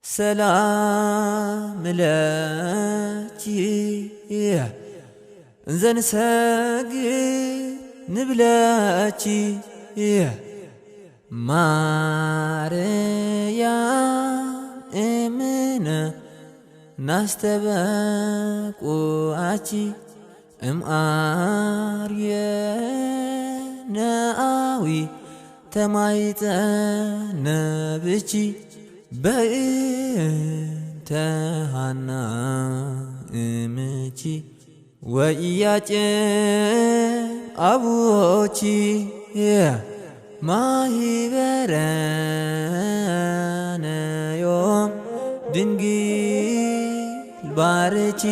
ሰላም እለኪ እንዘንሰግድ ንብለኪ ማርያም እምነ ናስተበቁኣኪ እምኣርየ ነኣዊ ተማይጸነብኪ በእንተ ሃና እምኪ ወኢያቄም ኣቡኪ ማሂበረነዮም ድንግል ባርኪ።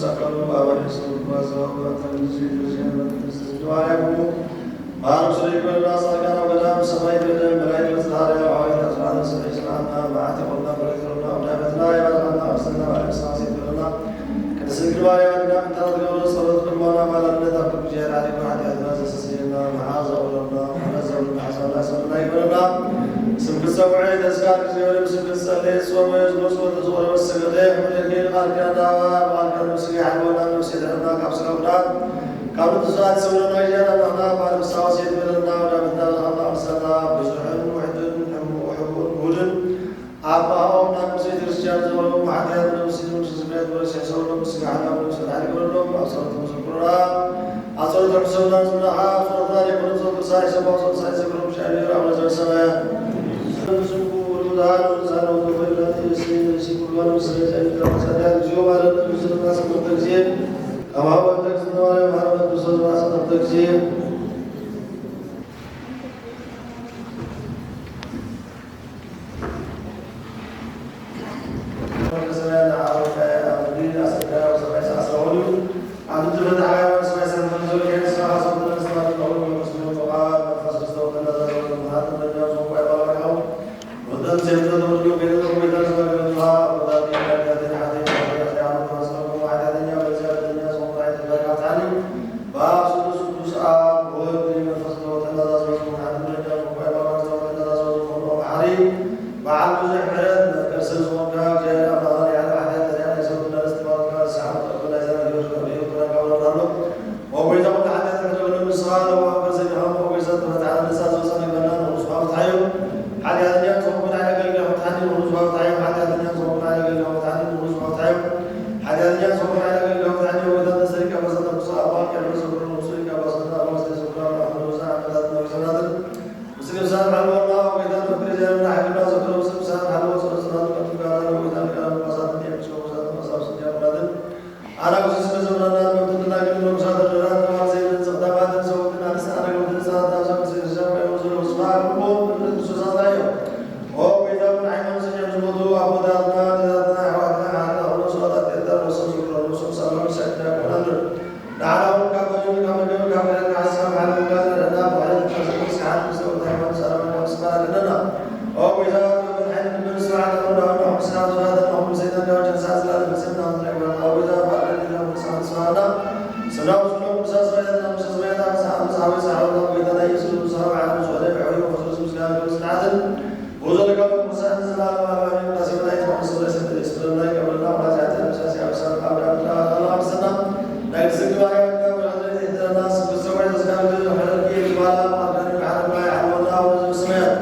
ሰቀሉ ባባይ ስሉ ባዛው ባታን ዚ ዚ ዚ ዚ ዚ ባርያሙ ባርክ ስለ ይበልና ጻድቃን ኣብ ገዳም ሰማይ ገደም መላእክት በጽሐ ሐዋርያት ኣስራት ሰማይ ስማዕና መዓት ይቆምና ብረክብና ወዳመትና ይባርኸና ወሰና ባርክ ሳሲ ይበልና። ቅድስት ድንግል ማርያም ኣድና ምንታ ትገብሮ ጸሎት ልቦና ባላነት ኣብ ኩሉ ጊዜ ራሪ ሓጢኣትና ዘስተስርየና መሓዛ ወለና ምሕረት ዘውልና ሓሳብና ሰብና ይበለና። ስም ክትሰምዑ ተስካር ጊዜ ወደ ስም ክትጸልይ ጾመ ዝመጽወ ተዝቆረ ወሰገደ ሕመደልጌ ቃል ኪዳን ዳዋ ብቃል ኪዳን ምስጋ ይሓልወና ነፍሲ ድሕና ካብ ስጋ ጉዳት ካብ ንጥፋት ሰውረና ጊዜ ኣምላኽና ባል ምሳዋስ የትበለና ወዳመትና ለኻና ምሳና ብዙሕን ውሕድን ሕሙ ሕቡን ውህድን ኣባኦም ናብ ቤተ ክርስቲያን ዘውረዱ ሓጢኣት ነፍሲ ምስ ዝብለት ወደ ሰሰውሎም ስጋ ሓላፍ ነፍሲ ሓሊፈሎም ኣብ ጸሎት ምስክሩና ኣብ ጸሎት ሕሰብና ዝብላኻ ኣብ ጸሎትና ዘይኮነ ጸሎት ሳይ ሰባ ጸሎት ሳይ ዘብሎም ሻቢር ኣብ ነዘር ሰማያት ስምኩ ውሉዳን ውሳነ ወዘኾይ ብላቲ የስኒ ነሲ ኩርባን ምስለ ዘይተመሰለ እግዚኦ ማለት ብዙ ማስመርተ ጊዜ ከማወተ ዝነበረ ማረመት ብሶ ዝማስመርተ ጊዜ በዓል ስሉስ ቅዱስ ኣብ ወልድ መንፈስ ቅዱስ ተመዛዝበቱ ሓንቲ ደረጃ ዝኾነ ባባን ዝተወልደ ተመዛዝበቱ ዝኾነ መሓሪ በዓል ብዙሕ ምሕረት መፍቀር ሰብ ዝኾንካ እግዚኣብሔር ኣምላኽና ሊዓለ ሓጢኣት ተሪያ ናይ ሰብ ትመለስ ትባልካ ዝሰሓቡ ጠቅላላ ይዛረብ ህይወት ከብሪ ህይወት ተረካብረና ኣሎ። ኦ ጎይታ ኩሉ ሓጢኣት ምሕረት ንስኻ ለዋህ ከዘይድኻም ኦ ጎይታ ተፈትሓና ነፃ ዘውፃ ምግበና ንኹሉ ስብሓ ፍትሓዮ ሓጢኣተኛ ዝኾንኩን ኣገልጋይ ፍትሓኒ ንኹሉ ስብሓ ፍትሓዮ ሓጢኣተኛ ዝኾንኩን ኣገልጋይ ፍትሓኒ ንኹሉ ስብሓ ፍትሓዮ ሓጢኣተኛ ዝኾንኩን ኣገልጋይ ፍትሓኒ ኦ ጎይታ ተሰሪካ በሰተ ንስኻ ኣባል ቀድሚ ዝኽሩ ንሱ ኢልካ በሰተ ኣባል ዝተዘክራ ኣባል ንብዙሕ ዓመታት ነዊሰናትን ምስግን ሳብ ሓልወና ኦ ጎይታ መፍቅሪ ዘርና ሓይልና ዘክሮ ምስግን ሳብ ሓልወ ጸሎትና ትቀጥጋና ኦ ጎይታ ሊቃነ ጳጳሳትን ኤጲስቆጶሳትን መሳብስን ዲያቆናትን ኣናጉስስ መዘምራናት መብትትና ግን ንጉሳት ረዳት ተዋዘይን ዝቕዳማትን ሰውትን ኣንስቲ ኣረግትን ህፃናት ኣብ ሰብ ስርሰብ ወይም ዘሎ ስፋ ክቦ ንክርስቶስ ኣስታዮ ኦ ጎይታ ውን ዓይኖም ስሚዖም ዝሞቱ ኣቦታትና ኣዴታትና ኣሕዋትና ሓትና ኩሎም ሰዋታት ኤርትራ ነብሶም ዝክሮ ነብሶም ሳሎም ሳይትና ኮናንዶ ንዓና ውን ካብ በደል ካብ መደብ ካብ ሕረት ንዓስካ መሓል ምንጋዝ ረዳና ብሕረት ካብ ዘመስ ሓል ምስ ተወታ ሃይማኖት ሰላም ናብ ስማና ክነና ኦ ጎይታ ጥበብን ሓይልን መንግስቲ ዓለም እንዳሆና ምስና ዝባተ ናኹም ሰይጣን ዳዊት ሳ ዝላለ ምስና ዝለግበና ኦ ጎይታ ባዕለን ኢላ ምሳን ስማና ስና ውስኖም ምሳስ ባይታትና ምሳስ ባይታ ምሳን ምሳዊ ሳዕወና ጎይታና ኢየሱስ ምሳዊ ዓለም ዝኾነ ብሕሪ ወክርስቶስ ምስጋና ክብርን ስብሓትን ብዘለካ ቅዱሳን ዘላለማዊ ቅዳሴ መላእክት መንግስተ ሰማይ ሰላም ይስፈነልና ይቀበለና። ወራሲ ኃጢአት ምሳሴ አበሳን አብ ዳግም ተባረከ አበሰና። ናይ ቅድስት ማርያም እና ወራሲ ኃጢአት ይሕደረና። ስብስተ ወይ ተስካር ግን ወሐረቂ ይባላ ማርዳኒ በሐረ ማይ ሐልወና ወደ ዘበሰማያት።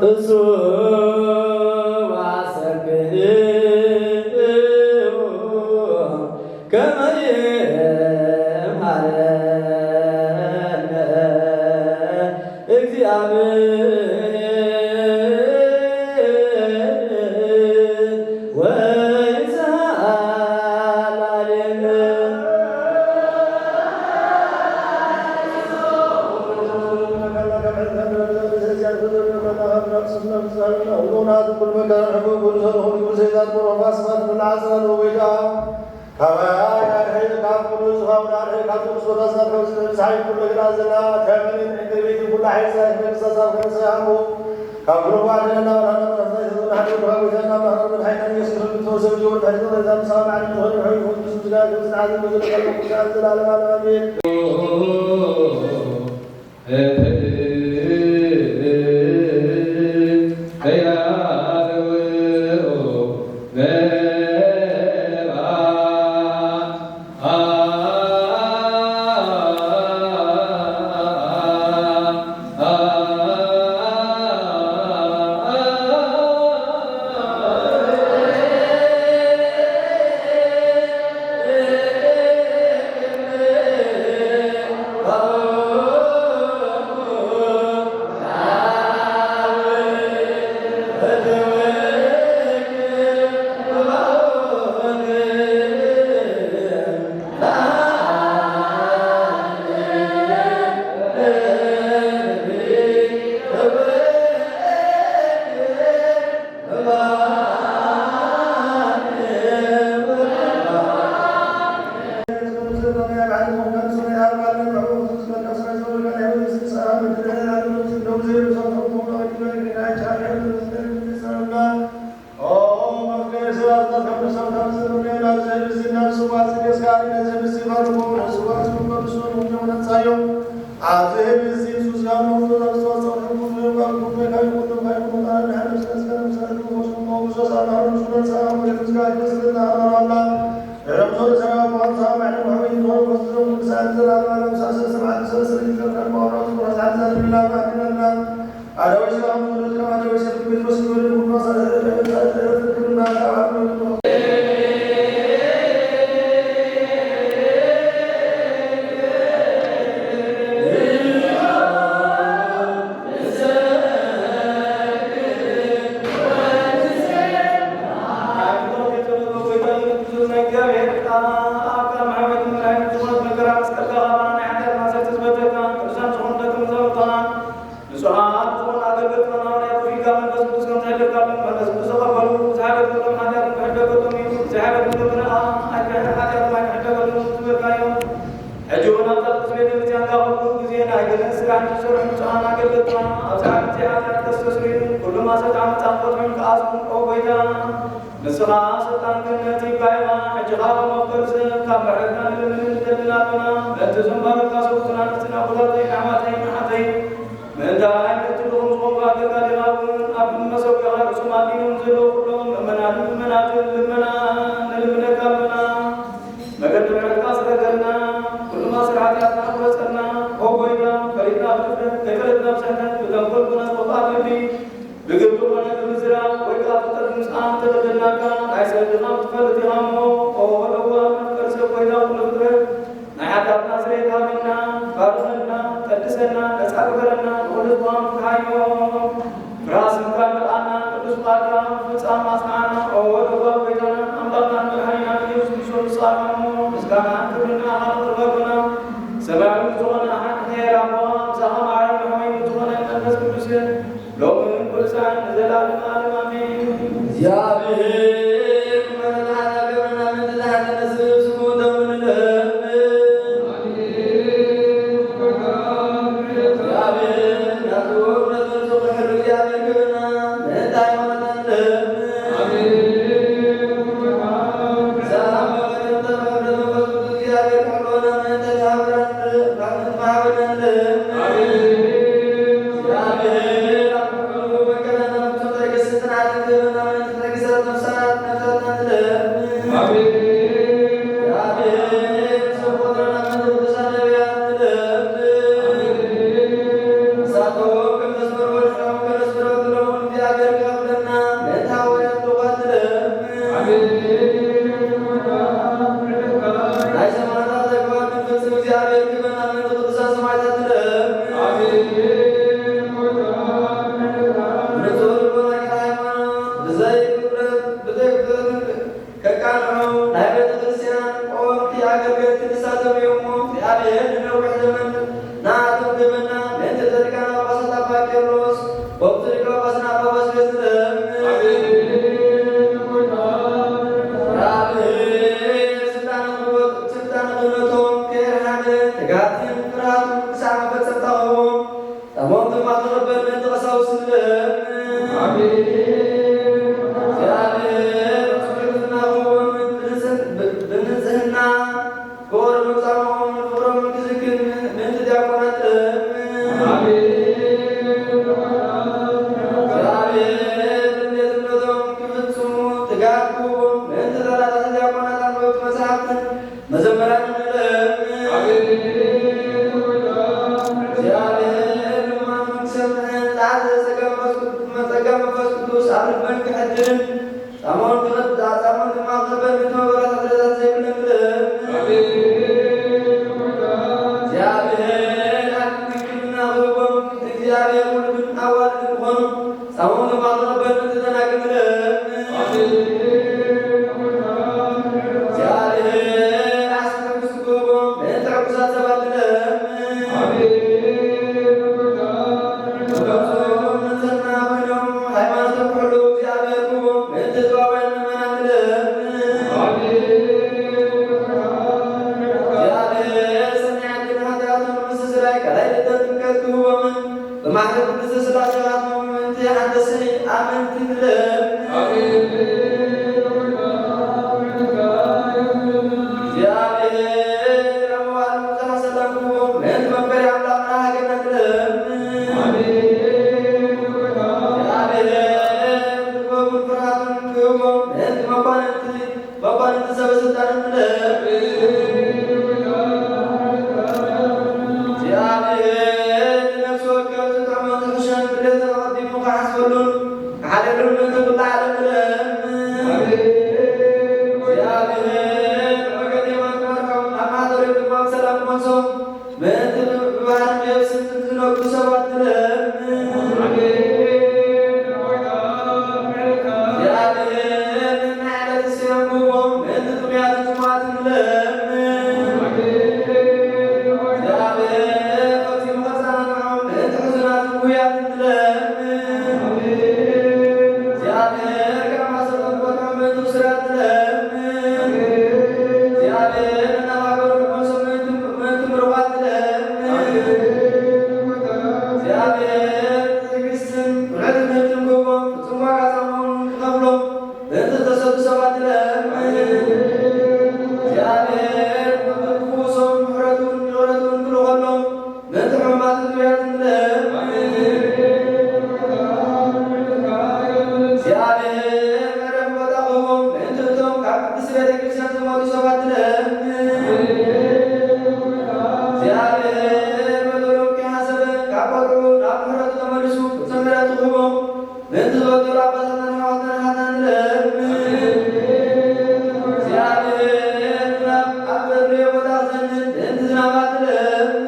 እሱ ዋሰብእ ከመ ይምሃረነ እግዚአብሔር ወይስሐቅ ላዕሌነ። ከማይ ኣድሕን ካብ ኩሉ ዝኸውን ኣድሕን ካብ ዝቕስፈታ ዛፍ ከምዚ ምሳይ ኩሉ ግና ዘላ ተመንን ዕንቅርቢት ኩላ ሒዛ መንግስተ ዛፍ ከምሰ ኣሙ ካብ ኩሉ ጓደና ናባና ናባና ናሕዱ ካብ ወይታና ማህሩ ሓይና ኢየሱስ ክርስቶስ ሰብ ጅወር ተሕዞ ለዛ ምሳው ማዕድ ዝኾነ ሕዩ ፍቅዱስ ምስጋና ክብዝና ዓለም ብዙ ለቀሉ ኩሉ ዓለም ዘላለም ዓለም ኣሜን። ንጹሃት ዝኾኑ ኣገልገልቲ መናውርያ ኮፍ ኢልካ መንፈስ ቅዱስ ከም ዝሕልፍ ካብ መንፈስ ቅዱስ ተቐበሉ። ዝሓለፈ ሎም ሓጢኣት ክሕደገሎም እዩ። ዝሓለፈ ሎም ከዓ ኣይክሕደ-፣ ሓጢኣቶም ኣይክሕደገሎም ዝበልካዮም። ሕጂ እውን ኣብዛ ቅዱስ ቤተ ክርስቲያን ካብ ኩሉ ግዜ ናይ ስራሕ ንዝሰርሑ ንጹሃን ኣገልገልትኻ ኣብዚ ዓመት እዚኣ ኃጢኣት ከስተስርዩ ኩሉ ማሰት ዓመጻ ክፈትሑን ክኣስሩን ኦ ጐይታ፣ ንስኻ ስልጣን ክህነት ይባይኻ። ሕጂ ኸኣ ከም መፍቀሪ ሰብ ካብ ምሕረትካ ንልምን ንደልን ኣሎና። በእንቲ እዞም ባሮትካ ሰብኡትና ንስና ኣቦታተይ ኣሕዋተይ ኣሓተይ ምእንተ ኣይ ክትልኹም ዝኾንካ ኣገልጋሊኻ እውን ኣብ መሰዊያኻ ርእሶም ኣድኒኖም ዘለዉ ኩሎም ምእመናንን ምእመናትን ልመና ንልምነካ ኣሎና። መገዲ ምሕረትካ ስረገልና፣ ኩሉ ማእሰር ኃጢኣትና ቁረጸልና። ኦ ጐይታ፣ ፈሊጥና ብድፍረት፣ ከይፈለጥና ብስሕተት፣ ብተንኮል ኮነ ብኽፍኣት ልቢ፣ ብግብሪ ኮነ ብምዝራብ ወይ ከኣ ፍልጠት ምጽኣት እንተበደልናካ፣ ናይ ሰብ ድኻም ትፈልጥ ኢኻ እሞ፣ ኦ ለዋህ መፍቀሪ ሰብ ጐይታ ኩሉ ፍጥረት፣ ናይ ኃጢኣትና ስርየት ሃበና፣ ባርኸና፣ ቀድሰና፣ ነጻ ግበረና፣ ንኹሉ ህዝብኻ ምፍትሓዮ። ፍርሃት ስምካ ይመልኣና፣ ቅዱስ ፍቓድካ ምፍጻም ኣጽንዓና። ኦ ለዋህ ጐይታናን ኣምላኽናን መድሓኒናን ኢየሱስ ክርስቶስ ንስኻኻ እሞ፣ ምስጋናን ክብርን ንዓኻ ነቕርበልና። ሰማያዊ ዝኾነ ሓቂ ኄር ኣቦ፣ ምሳኻ ማዕረ መሕወይ ዝኾነ መንፈስ ቅዱስን ሎምን ኩሉ ሰዓት ንዘለዓለመ ዓለም ኣሜን። እግዚኣብሔር መድኃኔ ዓለም ገብረና ምእንቲ ዝሓዘነ ስሙ ደሙ ንለምን። እግዚኣብሔር ናቱ ነቱ ዝኽሕሉ እግዚኣብሔር ገብረና ምእንቲ ሃይማኖትና ንለምን። ሰላም ወበረከት ተመልከት መንፈስ ቅዱስ እግዚኣብሔር ክሕልወና ምእንቲ ተሓብረን ናይ ሰማዕታት ተግባር መንፈስ እግዚኣብሔር ክበና ምእንቲ ቅዱሳን ሰማዕታት ንለምን። ንጹር ልቦና ቃል ሃይማኖት ብዘይ ክብረት፣ ብዘይ ክብረት ከቃንዑ ናይ ቤተ ክርስቲያን ቆወምቲ ኣገልገልቲ ንሳቶም እዮም እሞ፣ እግዚኣብሔር ንነዊሕ ዘመን ንኣቶም ክህበና ምእንቲ ጸድቃን ኣባ ጳጳስ ኣባ ቄርሎስ፣ ወብቲ ሊቀ ጳጳስና ኣባ ባስልዮስ ንለምን። ስልጣነ ክህነቶም ከየርሓቐ ትግሃትን ፍርሃትን ክሳዕ መፈጸምታ ክህቦም፣ ጸምኦም ድማ ክቕበል ምእንቲ ቀሳውስት ንለምን። እግዚኣብሔር ትሕትና ክህቦም ብንጽህ-፣ ብ-፣ ብንጽህና ክወርዱ ጻምኦምን ፍቕሮምን ክዝክር ምእንቲ ዲያቆናት ንለምን። እግዚኣብሔር ድሌትነቶም ክፍጽሙ ትግሃት ክህቦም ምእንቲ ተላላኺ ዲያቆናት ኣንበብቲ መጽሓፍትን መዘምራንን ንለምን። እግዚኣብሔር ድማ ንሰምዕን ጣዕዘ ጸጋ መንፈስ ቅዱስ ኣብ ልበን ክሕድርን ጻምኦን ክቕድ-፣ ጻምኦን ድማ ክቕበል ምእንቲ መበራት ሕድረታት ዘይብለን ንለምን። እግዚኣብሔር ኣብ ክንክንና ክህቦም እግዚኣብሔር ውሉድን ኣዋልድን ክኾኑ ጻምኦም ድማ ክቕበል ምእንቲ ደናግል ንለምን። እግዚኣብሔር ዓስቢ ሕጉስ ክህቦም ምእንቲ ሕጉሳት ሰባት ንለምን። እቶም ሰብኦም ንጽህና ኮይኖም ሃይማኖቶም ክሕልዉ እግዚኣብሔር ክህቦም ምእንቲ ህዝባውያን ምእመናን ንለምን። እግዚኣብሔር ሰናይ ዕድልን ሓጢኣቶም ምስትስራይ ካልኣይ ልደት ጥምቀት ክህቦምን ብማሕበር ቅድስት ሥላሴ ከኣትሞም ምእንቲ ሓደስቲ ኣመንቲ ንለምን። እግዚኣብሔር ኣብ መዋዕለ ምብጻሕ ሰላም ክህቦም ምእንቲ መፍቀሪ ኣምላኽና ሃገርና ንለምን። እግዚኣብሔር ጥበብን ፍርሃትን ክህቦም ምእንቲ መኳንንቲ መኳንንቲ ሰበ ስልጣን ንለምን። እግዚኣብሔር ንነፍሲ ወከፍ ዝጥዕሞን ዝሕሸን ድሌት ኣቐዲሙ ክሓስበሉን ክሓደሉን ምእንቲ ኩላ ዓለም ንለምን። እግዚኣብሔር መገድ የማን ክመርሖም፣ ኣብ ማሕደሪኦም ድማ ብሰላም ክመልሶም፣ ምእንቲ ብባህርን ብየብስን ዝነግዱ ሰባት ንለምን። እግዚኣብሔር ነናይ ዕለት ንስዮም ክህቦም ምእንቲ ጥሙያትን ጽሙኣትን ንለምን። እግዚኣብሔር ፈጺሙ ከጸናንዖም ምእንቲ ሕዙናትን ጉህያትን ንለምን። እግዚኣብሔር ኣባታትና ኣሕዋትና ንለምን። እግዚኣብሔር ዝናብ ኣብ ዘድለዮ ቦታ ክዘንብ ምእንቲ ዝናባት ንለምን።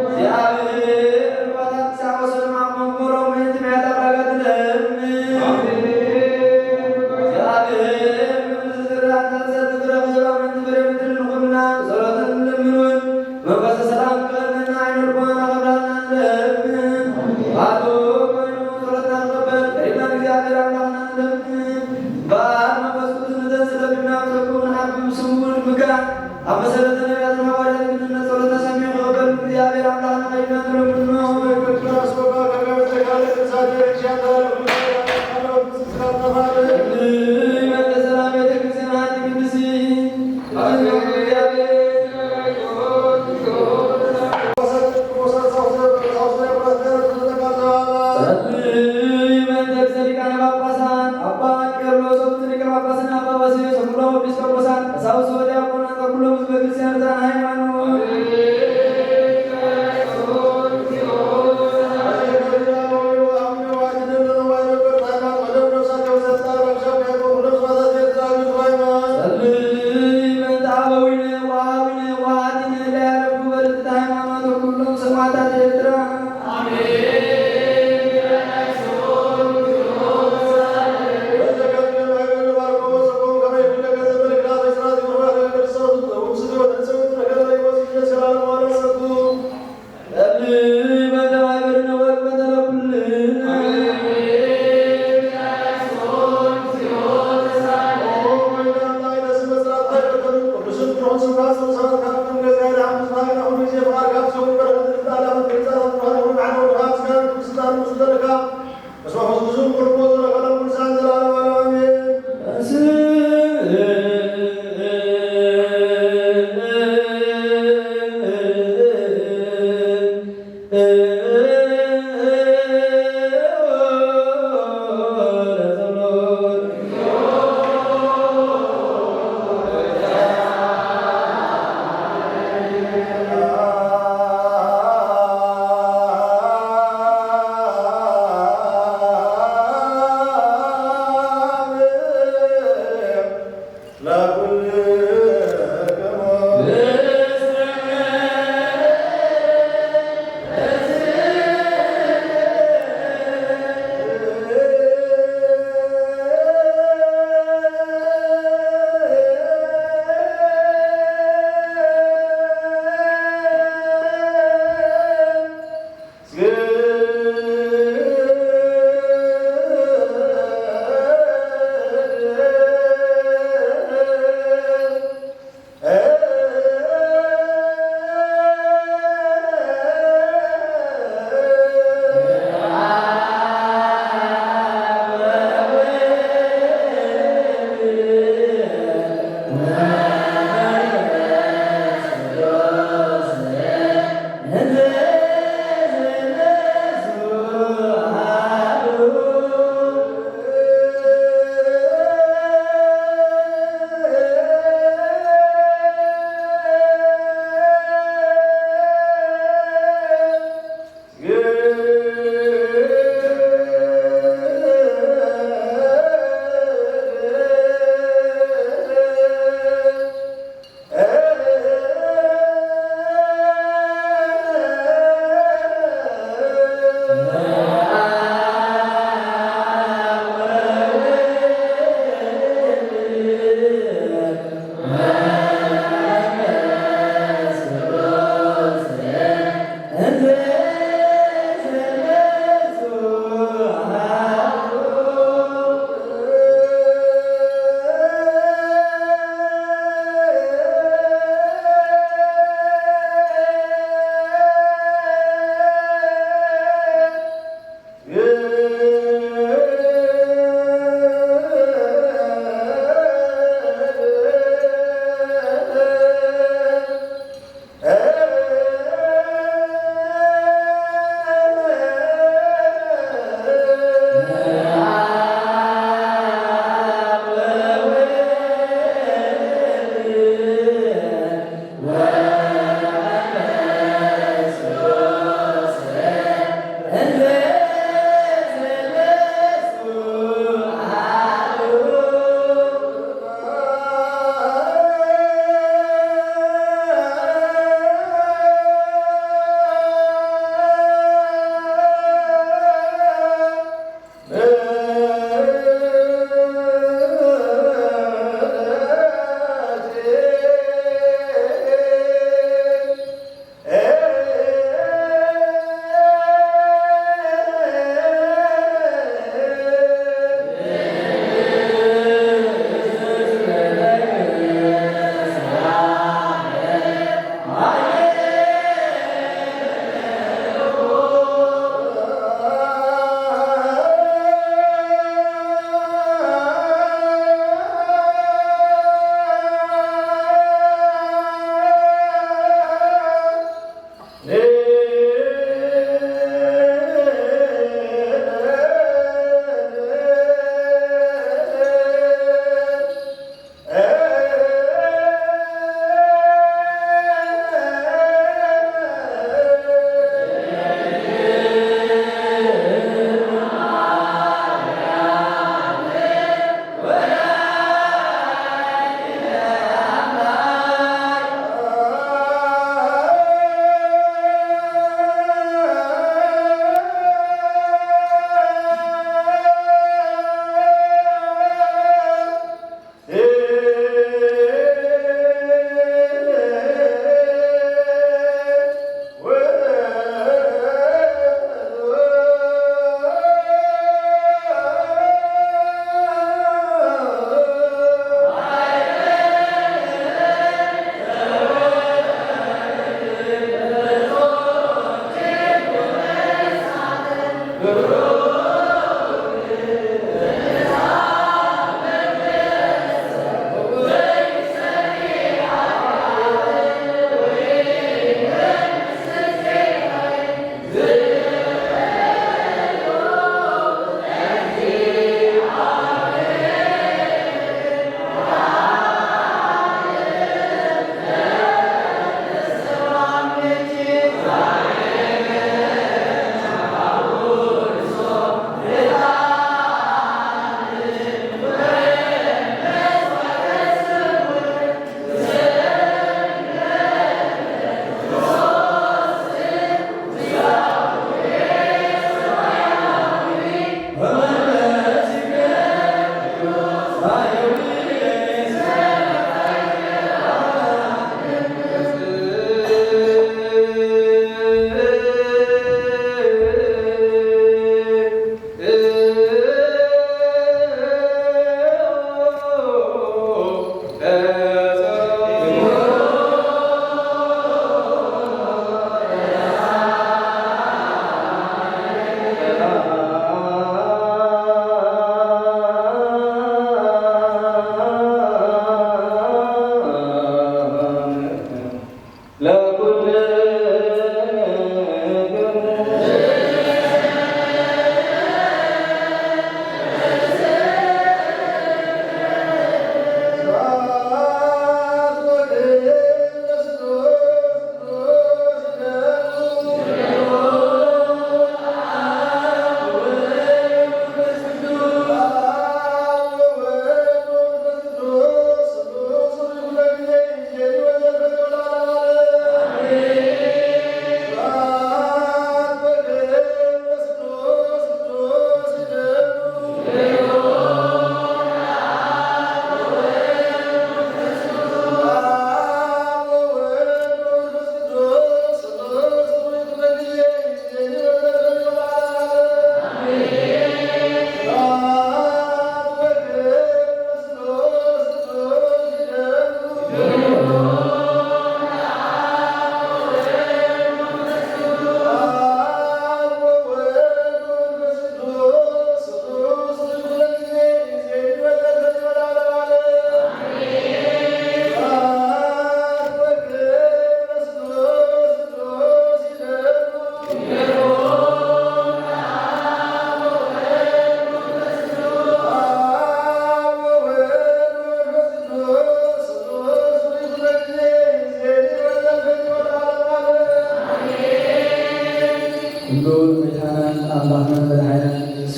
እግዚኣብሔር ሩባታት ክሳቆሰሉ ማዕቆም ክመሎም ምእንቲ ምሕረት ኣፍራጋት ንለምን። እግዚኣብሔር ምድሪ ዝዝርእ ኣትክልቲ ክረኽባ ምእንቲ ፍሬ ምድሪ ንኹልና ብጸሎትን ንለምን እውን። መንፈሰ ሰላም ክቐርበና ዓይነ ልቦናና ከብራና ንለምን። ባዶ ኮይኑ ጸሎትና ክቕበል ቀሪብና ንእግዚኣብሔር ኣምላኽና ንለምን። እምበኣር መንፈስ ቅዱስ ንዘንስለ ብና ብሰብኩም ንሓብብ ስሙ ንምካ ኣብ መሰረተ ነቢያትን ሃዋርያትን ግድነት ጸሎትና ሰሚዑ ክቕበል እግዚኣብሔር ኣምላኽና ቀሪብና ንለምኖ። ጸልይ በእንተ ሰላም ቤተ ክርስቲያን ሀቲ ቅዱስ ጸልይ በእንተ ርእሰ ሊቃነ ጳጳሳት አባ ቄርሎስ ወብእንተ ሊቀ ጳጳስና አባ ባስልዮስ ወኩሎም ኤጲስቆጶሳት ቀሳውስት ወዲያቆናት ወኩሎም ህዝበ ክርስቲያን ርዛን ሃይማኖት። ጸልይ በእንተ አበዊነ ወአሃዊነ ወአሃቲነ ለያረፉ በርትዕተ ሃይማኖት ወኩሎም ሰማዕታት ኤርትራ።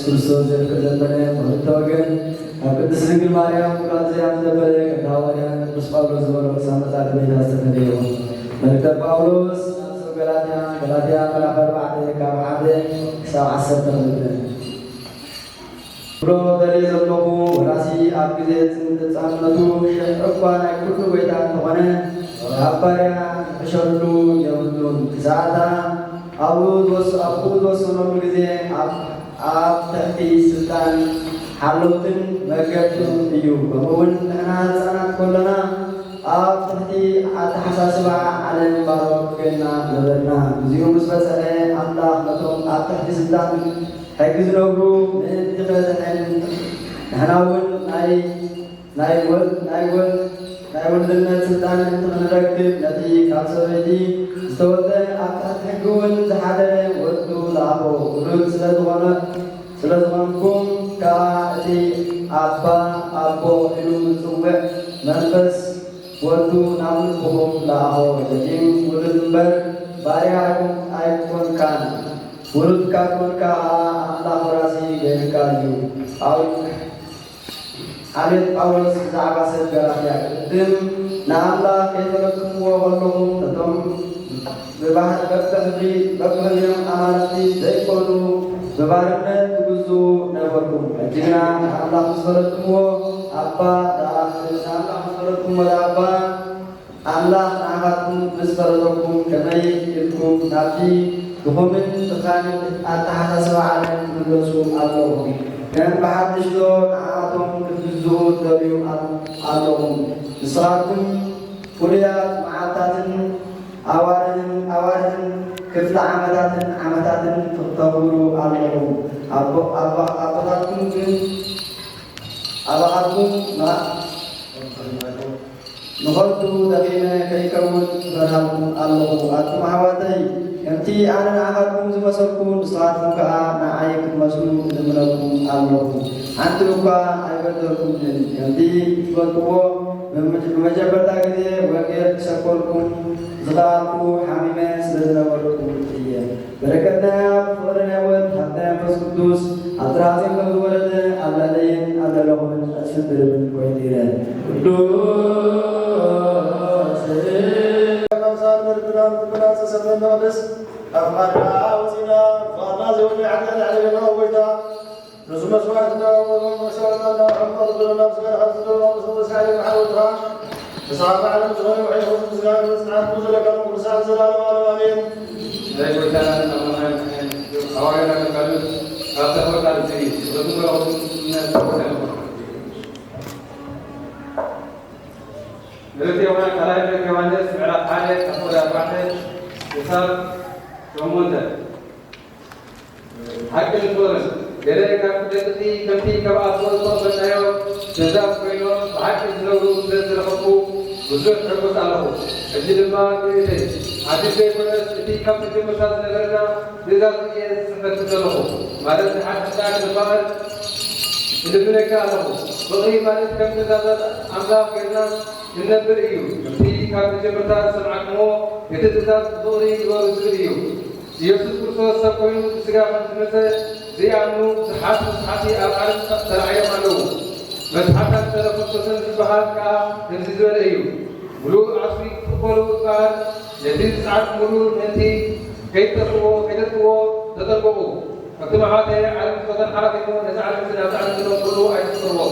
ክርስቶስ ዘፍቅድ ዘበለ ብክልተ ወገን ካብ ቅድስት ድንግል ማርያም ውላድ ዘያም ዘበለ ከም ሃዋርያ ቅዱስ ጳውሎስ ዝበሎ ቅዱሳን መጻሕፍቲ ቤዛ ዝተፈለየ ይኹን። መልእክተ ጳውሎስ ናብ ሰብ ገላትያ፣ ገላትያ ምዕራፍ ኣርባዕተ ካብ ሓደ ክሳብ ዓሰርተ ክልተ። ክብሎ ደልየ ዘለኹ፣ ወላሲ ኣብ ግዜ ጽን-፣ ህጻንነቱ ሽሕ እኳ ናይ ኩሉ ጎይታ እንተኾነ፣ ካብ ባርያ ዝሕሸሉ የብሉን። ክሳታ ኣብኡ ዝወስ-፣ ኣብኡ ዝወሰነሉ ግዜ ኣብ፣ ኣብ ትሕቲ ስልጣን ሓለውትን መገብትን እዩ። ከምኡውን ንሕና ህጻናት ከሎና ኣብ ትሕቲ ኣተሓሳስባ ዓለም ባሮት ኮይንና ነበርና። እዚኡ ምስ በጽሐ ኣምላኽ ነቶም ኣብ ትሕቲ ስልጣን ሕጊ ዝነብሩ ምእንቲ ከድሕን፣ ንሕና እውን ናይ፣ ናይ ወል-፣ ናይ ወል-፣ ናይ ወልድነት ስልጣን ምእንቲ ክንረክብ ነቲ ካብ ሰበይቲ ዝተወልደ ኣብ ትሕቲ ሕጊ እውን ዝሓደረ ወዱ ለኣኾ። ውሉድ ስለ ዝኾነ፣ ስለ ዝኾንኩም ከኣ እቲ ኣባ ኣቦ ኢሉ ዝጽውዕ መንፈስ ወዱ ናብ ልብኹም ለኣኾ። ደጊም ውሉድ እምበር ባርያ ኣይኮን-፣ ኣይኮንካን። ውሉድ ካብ ኮንካ ከኣ ኣምላኽ ወራሲ ገይርካ እዩ። ጳውል-፣ ሓልዮት ጳውሎስ ብዛዕባ ሰብ ገላትያ። ቅድም ንኣምላኽ ከይፈለጥኩምዎ ከለኹም ነቶም ብባህ-፣ በብሕድሪ-፣ በብሕድሪኦም ኣማልኽቲ ዘይኮኑ ብባርነት ትግዝኡ ነበርኩም። ሕጂ ግና ንኣምላኽ ምስ ፈለጥኩምዎ ኣባ ደኣ፣ ንኣምላኽ ምስ ፈለጥኩምዎ ደኣ ኣባ፣ ኣምላኽ ንዓኻትኩም ምስ ፈረደኩም፣ ከመይ ኢልኩም ናብቲ ድኹምን ድኻምን ኣተሓሳስባ ዓለም ትምለሱ ኣለኹም? ከም ብሓድሽ ዶ ንዓኣቶም ክትግዝኡ ትደልዩ ኣል-፣ ኣለኹም? ንስኻትኩም ፍሉያት መዓልታትን ኣዋርሕን፣ ኣዋርሕን ክፍለ ዓመታትን ዓመታትን ተኽብሩ ኣለኹም። ኣቦ-፣ ኣባ-፣ ኣቦታትኩም ግን ኣባኻትኩም ንዓ-፣ ንኸንቱ ደኺመ ከይከውን እፈርሃልኩም ኣለኹ። ኣቱም ኣሕዋተይ፣ ከምቲ ኣነ ንዓኻትኩም ዝመሰልኩ፣ ንስኻትኩም ከኣ ንዓይ ክትመስሉ እልምነኩም ኣለኹ። ሓንቲ እኳ ኣይበደልኩምን። ከምቲ እትፈልጥዎ፣ ብመጀ-፣ ብመጀመርታ ግዜ ወንጌል ክሰብከልኩም ዝኸኣልኩ ሓሚመ ስለ ዝነበርኩ እየ። በረከትና ፍቕሪ ናይ ወልድ ሃብተ መንፈስ ቅዱስ ኣብ ጥራጽዮን ከም ዝወረደ ኣብ ልዕለይን ኣብ ልዕለኹምን ዕጽፍን ድርብን ኮይኑ ይረ። ቅዱስ ኣምሳል መርትራን ትብላጽ ሰብን መቕደስ ካብ ፍቓድካ ኣውጺና፣ ፍቓድና ዘይወልድ ሓጢኣት ኣሕሊልና ጎይታ፣ ንሱ መስዋዕትና ወመስዋዕትና እናወሓሉ ኣቕብለና፣ ምስጋና ካብ ዝገባ ምስሉ ወስዓይ መሓረውትኻ፣ ንስኻ ብዓለም ዝኾነ ውዒ ይኹን ምስጋና ምጽናት ብዙ ለካሉ ቅዱሳን ዘላለም ዓለም ኣሜን። ናይ ጎይታና ኣምላኽና ሓዋርያና ቅዱስ ካብ ተፈታ ልጽሊ ወዝመረኹም እምነት መልእክተ ዮሃ-፣ ካልኣይ መልእክተ ዮሃንስ ምዕራፍ ሓደ ካብ ቁጽሪ ኣርባዕተ ክሳብ ሸሞንተ። ሓቂ ንፍቕርን ገለ ካብ ደቅቲ ከምቲ ካብ ኣቦ ዝተቐበልናዮ ትእዛዝ ኮይኖም ብሓቂ ዝነብሩ ስለ ዝረኸብኩ ብዙሕ ሕጉስ ኣለኹ። ሕጂ ድማ ንእተይ ሓድሽ ዘይኮነስ እቲ ካብ መጀመርታ ዝነበረና ትእዛዝ እየ ዝጽሕፈልኩም ዘለኹ፣ ማለት ንሓድሕድና ክንፋቐር እልምነካ ኣለኹ። ፍቕሪ ማለት ከም ትእዛዛት ኣምላኽ ጌርና ክንነብር እዩ። ከምቲ ካብ መጀመርታ ዝሰማዕኩምዎ እቲ ትእዛዝ ፍቕሪ ግበሩ ዝብል እዩ። ኢየሱስ ክርስቶስ ሰብ ኮይኑ ብስጋ ከም ዝመጸ ዘይኣምኑ ብዙሓት መስሓቲ ኣብ ዓለም ተራእዮም ኣለዉ። መስሓታት ተረፈቶትን ዝበሃል ከኣ ከምዚ ዝበለ እዩ። ምሉእ ዓስቢ ክትቕበሉ እምበኣር ነቲ ዝጸዓርኩምሉ ምእንቲ ከይትጠፍእዎ፣ ከይተጥፍእዎ ተጠንቀቑ። ከምቲ መሓቴ ዓለም ዝፈተን ሓላፊ ነዚ ዓለም እዚ ናብዚ ዓለም ዘሎ ኩሉ ኣይትፍተንዎ።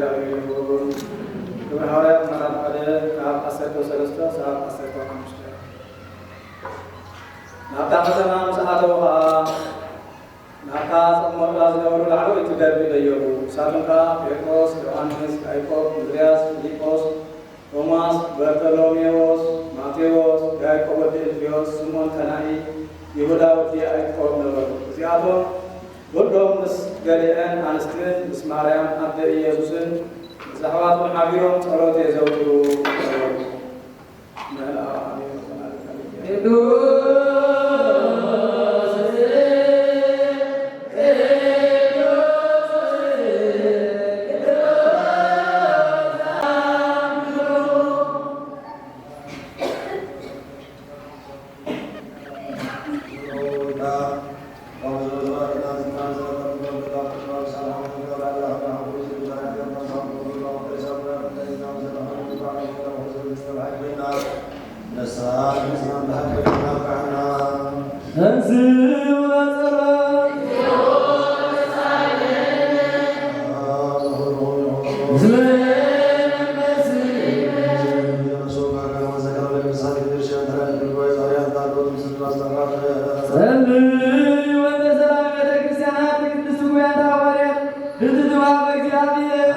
ይኹን። ግብረ ሃዋርያት ምዕራፍ ሓደ ካብ ዓሰርተ ሰለስተ ክሳብ ዓሰርተ ሓሙሽተ። ናብታ ከተማ ምስ ኣተዉ ኸኣ ናብታ ጸቕሞላ ዝነበሩ ላዕለወይቲ ደርቢ ደየቡ። ንሳቶም ከኣ ጴጥሮስ፣ ዮሃንስ፣ ያዕቆብ፣ እንድርያስ፣ ፊልጶስ፣ ቶማስ፣ በርተሎሜዎስ፣ ማቴዎስ፣ ያዕቆብ ወዲ እልፍዮስ፣ ስምኦን ቀናኢ፣ ይሁዳ ወዲ ያዕቆብ ነበሩ። እዚኣቶም ወዶም ምስ ገሊኤን ኣንስትን ምስ ማርያም ኣደ ኢየሱስን ምስ ኣሕዋቶም ሓቢሮም ጸሎት የዘውትሩ ነበሩ። ጸልዩ ወንተ ሰላም ቤተ ክርስቲያናት ቅድስት ጉባኤ ሐዋርያት ብትእዛዝ እግዚአብሔር።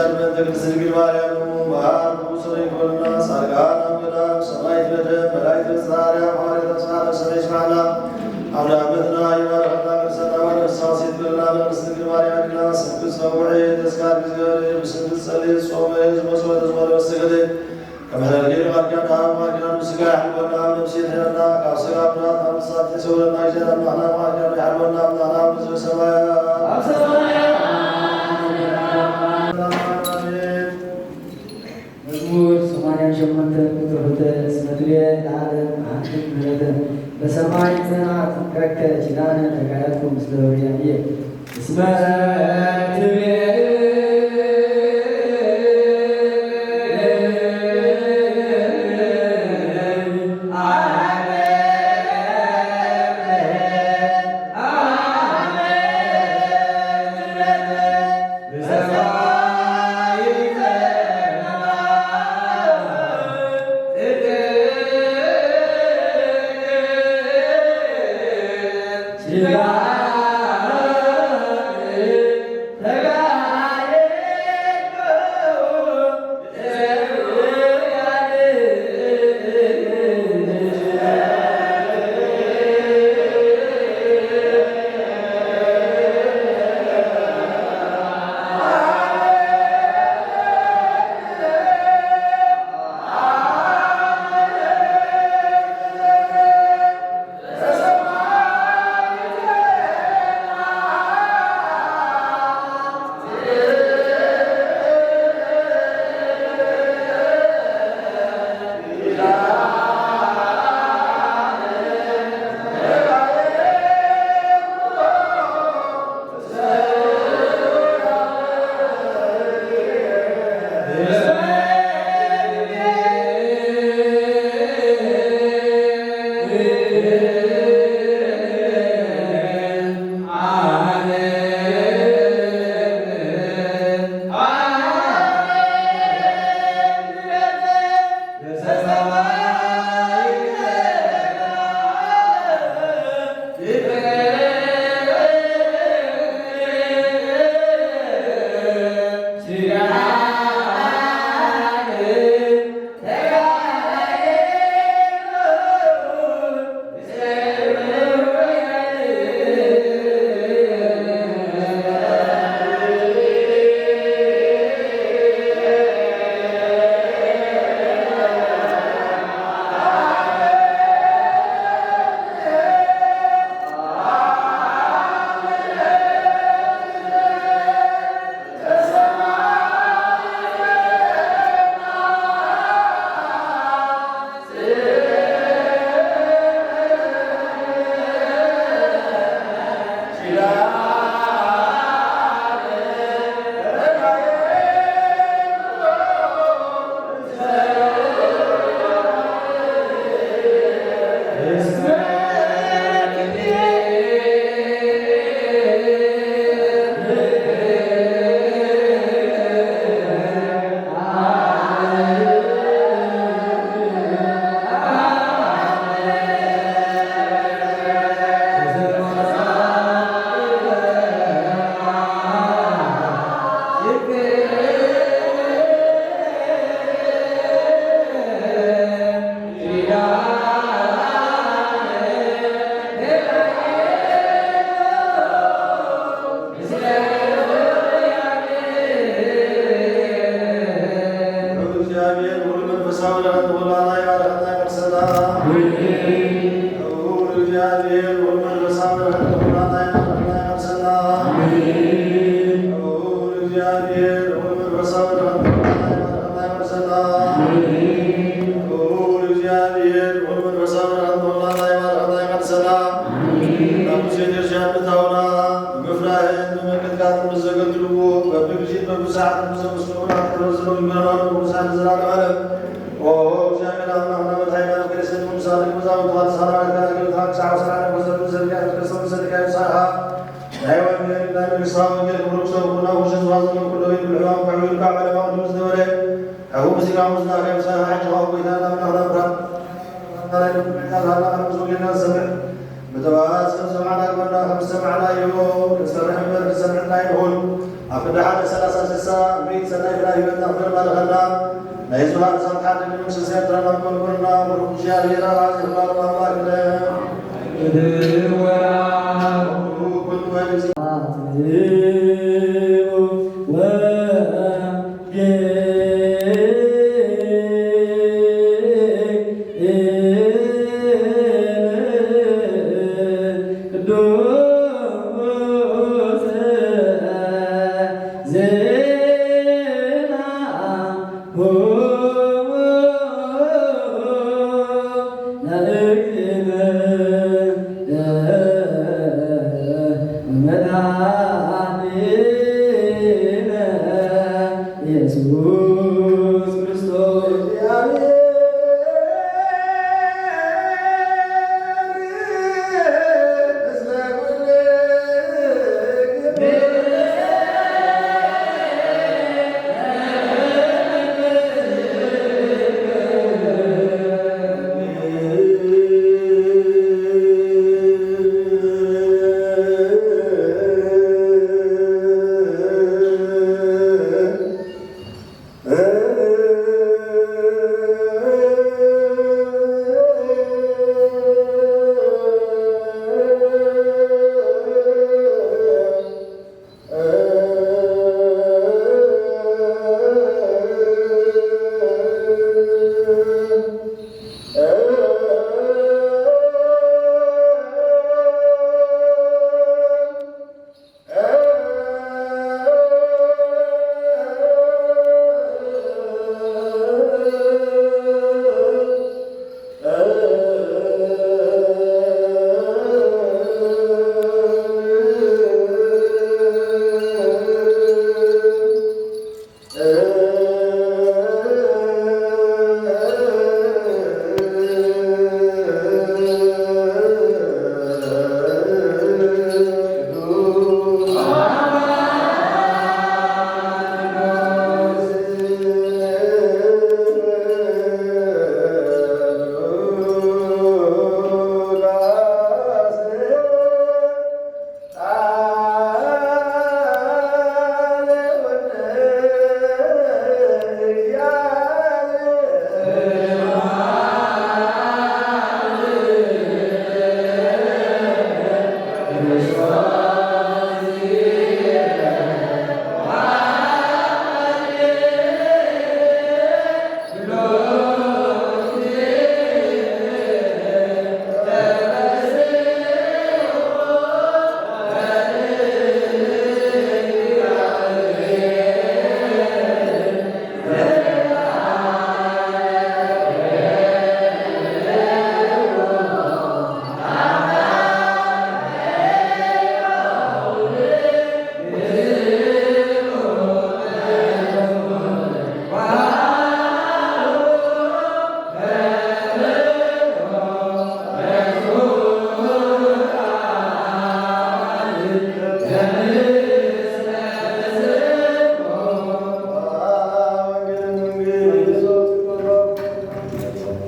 በእንተ ቅድስት ድንግል ማርያም እሙ መሃር ኩሉ ሰማይ ይኮንና። ጻድቃን ኣብ ገዳም ሰማይ ትበደ መላእክት ጻርያ ማርያም ተስፋ ሰማይ ይስማዕና። ኣብ ዳመትና ይባርኸና ቅድስና ወንሳ ሲትልና በቅድስት ድንግል ማርያም ድና ስንክት ሰውዒ ተስካር ግዝገር ብስንክት ጸልይ ጾመ ዝመጽወ ተዝመረ ወሰገደ ከመ ሄለኪ ቃል ኪዳን ሀብ ቃል ኪዳን ስጋ ያሕልወና ነፍሲ ይድሕነና ካብ ስጋ ብራት ኣብ ንሳት ይሰውረና ይዘረና ናብ ቃል ኪዳን ያሕልወና ኣምላኽና ኣብ ህዝበ ሰማያት። ኣብ ሰማያት ኣሜን። መዝሙር ሰማንያን ሸሞንተን ቁጽሪ ክልተ። እስመ ትቤ ለዓለም ኣንትን ምህረተ በሰማይ ጸናዕት ረከ ኪዳነ ተጋየጥኩ ምስለ ኡርያም እየ። እስመ ትቤ ልዑል እግዚኣብሔር ልዑል መንፈሳዊ በረኸት ንኹላና ይባርኸና ይመልሰና። ልዑል እግዚኣብሔር ልዑል መንፈሳዊ በረኸት ንኹላና ይባርኸና ይመልሰና። ልዑል እግዚኣብሔር ልዑል መንፈሳዊ በረኸት ንኹላና ይባርኸና ይመልሰና። ልዑል እግዚኣብሔር ልዑል መንፈሳዊ በረኸት ንኹላና ይባርኸና ይመልሰና። ናብ ሙሴ ድርሻ ምእታውና ብምፍራህን ብምንቅጥቃጥን ምስ ዘገልግልዎ በብግዜን በብሰዓትን ምስ ዘመስግኑና ክብረት ዘለዎም ይግበረና ቅዱሳን ንዘለዓለም ዓለም። ኦ እግዚኣብሔር ኣምላኽና መድኃኒና ኣብ ገደሰት ቅዱሳን ቅዱሳን ተዋት ሰራዊት ኣገልግሎት ክሳዕ ወሰናነ ወሰብ ዘልካ ተከሰብ ዘልካ ይብሳኻ ናይ ወንጌል ናይ መንግስታ ወንጌል ክብሩ ክሰብኩና ውሸ ዝዋዘሎም ኩሎ ይብልዕዋም ከዕዊልካ ዓለማ ቅዱስ ዝነበረ ሕቡ ሙዚቃ ሙዝና ከይብሳኻ ሕጂ ኸው ጎይታና ኣምላኽና ብርሃን ናይ ልብና ቃል ሃላ ኣብ ብዙ ጌና ዝሰምዕ ምትባስ ከም ሰማዕና ግበርና ከም ዝሰማዕናዮ ክንሰርሕ እምበር ክንሰምዕ ኣይንኹን። ኣብ ክንዲ ሓደ ሰላሳ ስሳ ሚእቲ ሰናይ ፍረ ሂበና ክብር ባርኸና። ናይ ዝሃብ ሳብ ሓደ ንመንግስቲ ኤርትራ ናብ መንበርና ብሩክ እግዚኣብሔር ኣብ ዝኽባር ኣምላክ እድወራ ኩሉ ወልዚ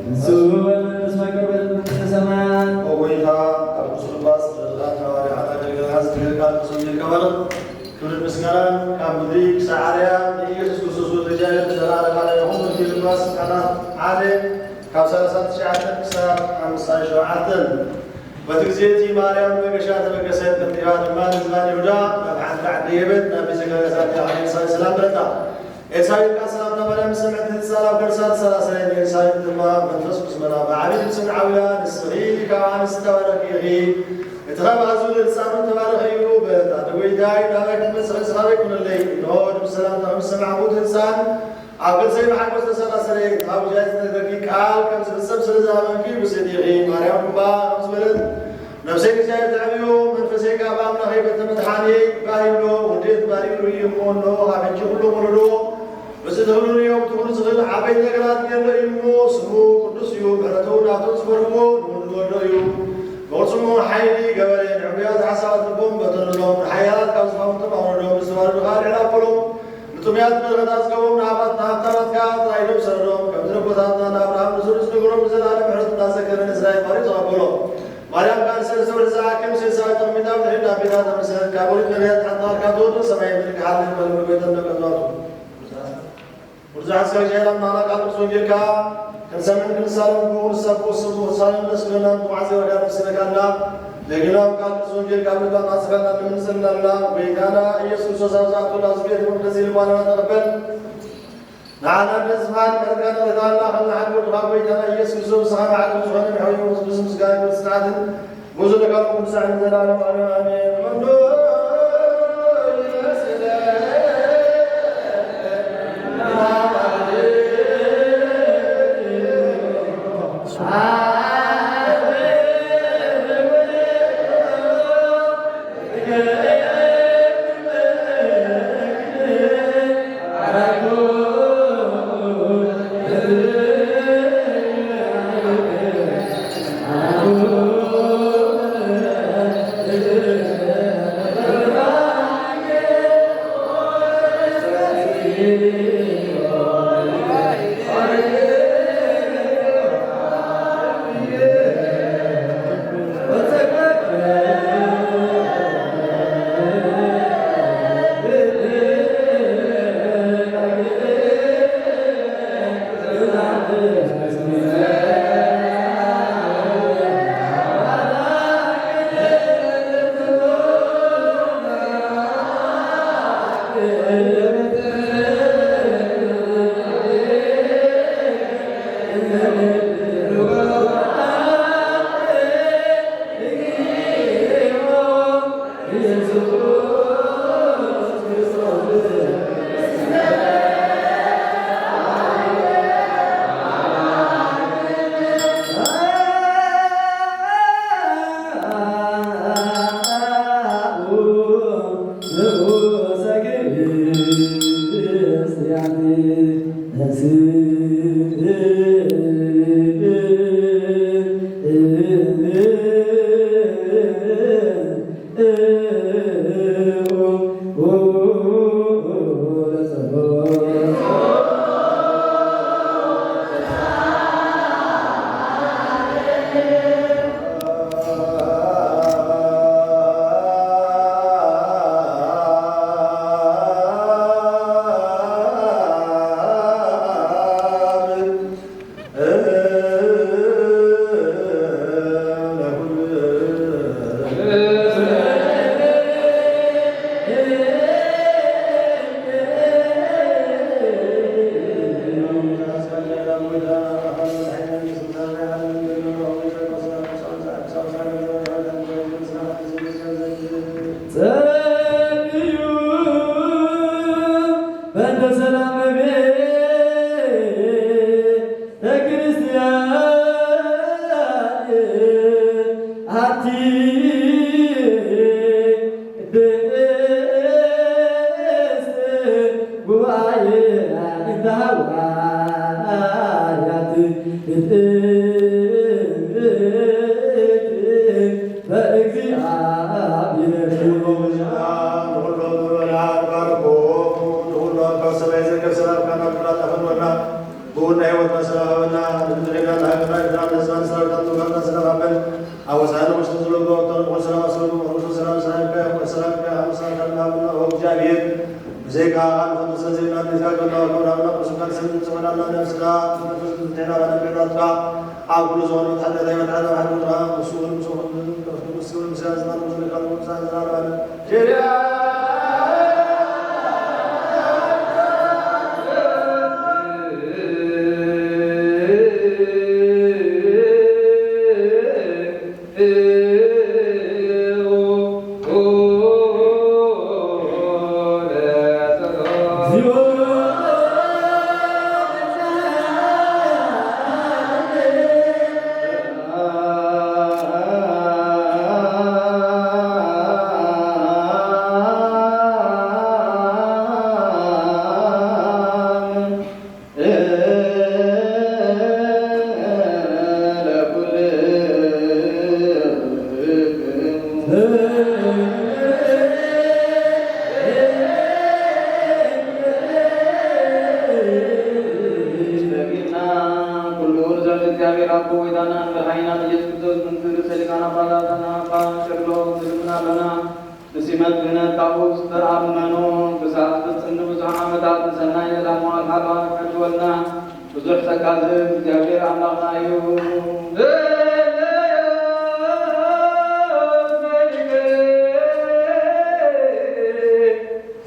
ንሱ መንፈስ መቀበል መንግስተ ሰማያት። ኦ ጎይታ፣ ካብ ቁሱል ባስ ረድኻት ሃዋርያት ኣገልገልካ ዝትግርካ ንሱ ይቀበል። ክብርን ምስጋናን ካብ ምድሪ ክሳዕ ኣርያም ንኢየሱስ ክርስቶስ ወልድ እግዚኣብሔር ብዘለዓለም ዓለም ይኹን። ወንጌል ሉቃስ ምዕራፍ ሓደ ካብ ሰላሳ ትሽዓተ ክሳብ ሓምሳ ሸውዓተ። በቲ ግዜ እቲ ማርያም መገሻ ተበገሰት፣ ቀልጢፋ ድማ ንዝማን ይሁዳ ናብ ሓንቲ ዓዲ ሄበት፣ ናብ ቤተ ክርስቲያን ሰላም በለታ። ኤልሳቤጥ ከኣ ሰላምታ ማርያም ምስ ሰምዐት፣ እቲ ጻል ኣብ ከርሳ ተሰላሰለ። ንኤልሳቤጥ ድማ መንፈስ ቅዱስ መላ፣ ብዓቢ ድምጽን ዓዊላ፣ ንስኺ ካብ ኣንስቲ ዝተባረኽኪ ኢኺ፣ እቲ ካብ ኣዝዩ ልዕሊ ህጻን እውን ተባረኸ እዩ። በል፣ ኣደ ጐይታይ፣ ናባይ ክትመጽእ ርእሲ ናበይ ይኩነለይ? እንሆ፣ ድምጺ ሰላምታኺ ምስ ሰማዕኩ፣ እቲ ህጻን ኣብ ከርሰይ ብሓጎስ ተሰላሰለ። እቲ ካብ ጒባኤ ዝተነገረኪ ቃል ከም ዝፍጸም ስለ ዝኣመንኪ፣ ብጽእቲ ኢኺ። ማርያም እባ ከምዚ በለት፣ ነፍሰይ ንእግዚኣብሔር ተዕብዮ፣ መንፈሰይ ከኣ ብኣምላኸይ በቲ መድሓኒየይ ይባህ ይብሎ። ወዲ እቲ ባሪኡ ርእዩ እሞ፣ እንሆ፣ ካብ ሕጂ ኩሎም ወለዶ ብጽእቲ ክብሉኒ እዮም። እቲ ኩሉ ዝኽእል ዓበይቲ ነገራት ጌርሎ እዩ እሞ፣ ስሙ ቅዱስ እዩ። ምሕረቱ ናብቶም ዝፈርህዎ ንኹሉ ዝወርዶ እዩ። ብቕልጽሙ ሓይሊ ገበረ፣ ንዕቡያት ሓሳባት ልቦም በተንሎም፣ ንሓያላት ካብ ዝፋውንቶም ኣውረዶም፣ ንዝተዋረዱ ከኣ ልዕል ኣበሎም። ንጥሙያት በረኸት ኣጽገቦም፣ ንሃብታት፣ ንሃብታማት ከኣ ጥራይ ኢዶም ሰረዶም። ከምቲ ነቦታትና ንኣብርሃም ንስሩ ዝነገሮም፣ ንዘለኣለም ምሕረቱ እናዘከረ ንእስራኤል ባርዩ ተቐበሎም። ማርያም ቃል ሰለስተ ወርሒ ዝኣክል ስልሳ ጠሚታ ብድሕሪት ኣቢላ ተመሰለት። ካብ ወሊድ ነቢያት ሓንቲ ቃል ካብ ትወርድ ሰማይ ምድሪ ክሓልፍ መልምል ቤተን ደቀ ዘዋቱ። ብዙሓት ሰብ ሸይላም ናና ቃል ቅዱስ ወንጌልካ ክንሰምን ክንሳለም ክቡር ሰብ ቅዱስ ስሙ ክሳለም ደስ ክብለና። ብመዓልቲ ወዳ ምስለካና ለጊናም ቃል ቅዱስ ወንጌልካ ብልባ ማስፈና ንምንጽልና። ጎይታና ኢየሱስ ክርስቶስ ኣብ ዝኣትወሉ ኣብዚ ቤት መቅደስ ልባና ተቐበል። ንዓና ተስፋን ሕርቃን እተዳላ ከም ንሓድጎ ድኻ ጎይታና ኢየሱስ ክርስቶስ ንስኻ ባዕሉ ዝኾነ ንሕውዩ ምስ ምስጋና ብጽንዓትን ብዙ ለካሉ ቅዱሳን ዘላለም ኣሜን። ኣሜን። ጸልዩ በእንተ ሰላም ቤተ ክርስቲያን ኣቲ ቅድስት ጉባኤ እንተ ሃዋርያት በእግዚኣብሔር ንኹሎም ምእመናን ባርኮ። ንኹሎም ካብ ሰማይ ዝርከብ ሰላምካ ናብ ምድሪ ኣፍስሰልና። ብእውና ህይወትና ሰላም ሃበና። ንምድሪ ሒድና ንሃገርና ኤርትራ ንህዝባን ሰራዊታን ምምራጽና ሰላም ሃበን። ኣብ ወጻኢ ንቑሽቲ ዝብሎ ገባውታ ንኹሉ ሰላም ኣስምሩ። ንኹሉ ሰላም ሰላምካ ይኹን። ሰላምካ ኣብ ምሳና ሃበና። ኦ እግዚኣብሔር፣ ብዘይካ ቃል ንኽንመሰል ዘይብልና ኣዴታት ገና ወልዶ ናብና ቅዱስ ቃል ስም ንጽውዕናና ነፍስና መንፈስ ቅዱስ ንሕና ባና ቤታትካ ኣብ ኩሉ ዝኾነ መትሓት ናይ መትሓት ኣብ ሓደ ቦታ ንሱ እውን ምስ ወኹም መንፈስ ቅዱስ እውን ምስ ያዝና ንዘለካ ንጉሳ ንዛረባን ጀርያ ጨሎ ንልምን ኣለና። ንሲመት ክህነት ካብኡ ዝተኣመኖ ክሳብ ዝፍጽም ንብዙሕ ዓመታት ንሰናይ ዕላማ ሓልዋ ክዕድወልና ብዙሕ ጸጋ ዝህብ እግዚኣብሔር ኣምላኽና እዩ።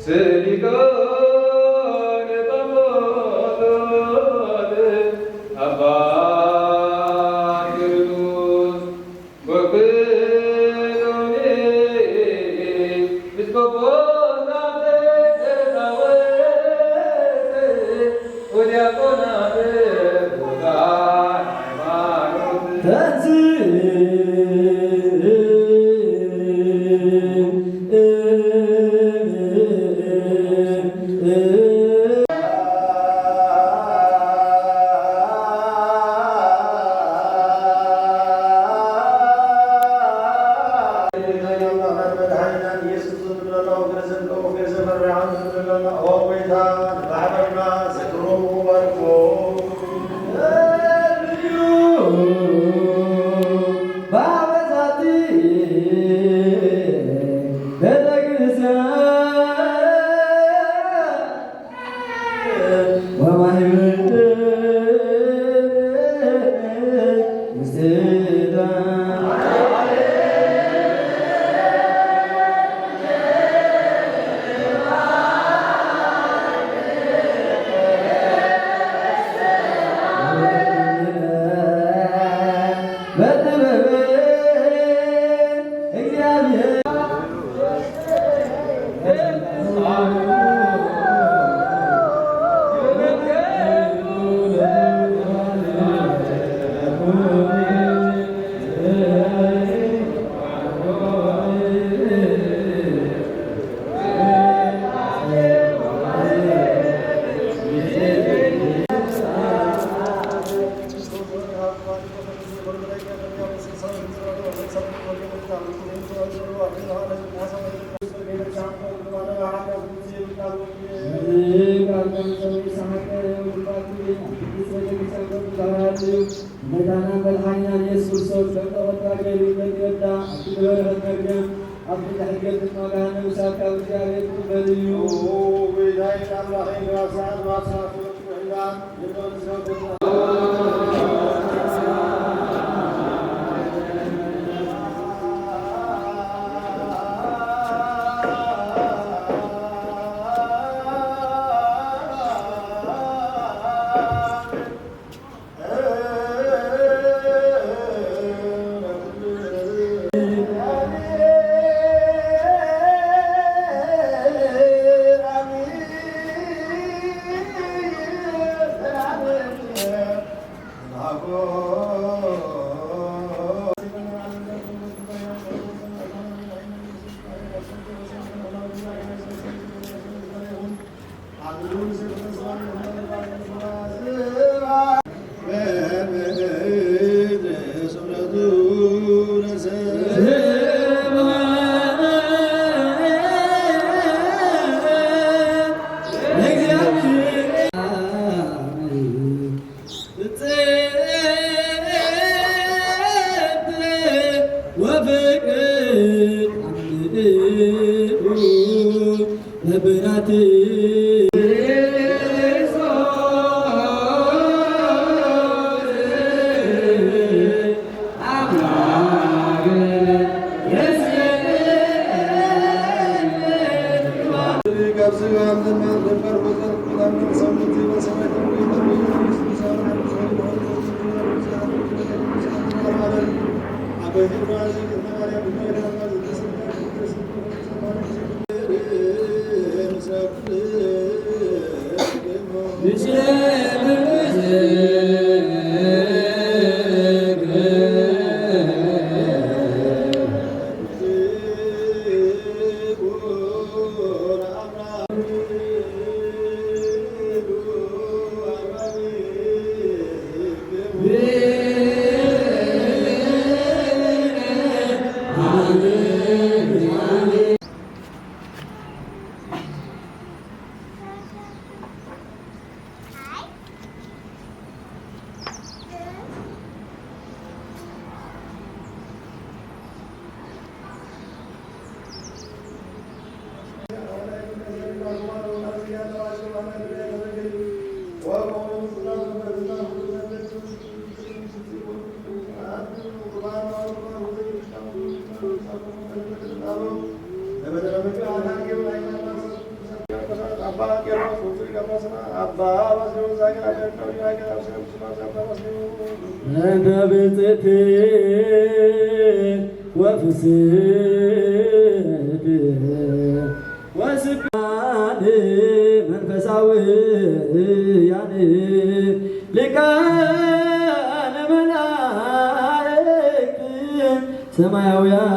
ስሊኮ ለጳሞሎስ ኣባ ኪሩስ ወኩሎሜ ኤጲስቆጶሳት ጸጋወት ወዲያቆናት ቦታ ሃይማኖት። መድኃኒና ኢየሱስ ክርስቶስ ከም ተቐባሊ ገይሩ ወዳ ኣብቲ ዝበረኸት መርገም ኣብ ክንዲ ሕገ ድማ ገሃነም እሳት ካብ እግዚኣብሔር ክቕበል እዩ። ኦ ጎይታይ ኣምላኸይ፣ ንባብ ሰዓት፣ ንባብ ሰዓት ክበጽሑ ሕላን በእንተ ብፅዕቲ ወፍስሕቲ ወስብሐት መንፈሳውያን ሊቃነ መላእክት ሰማያውያን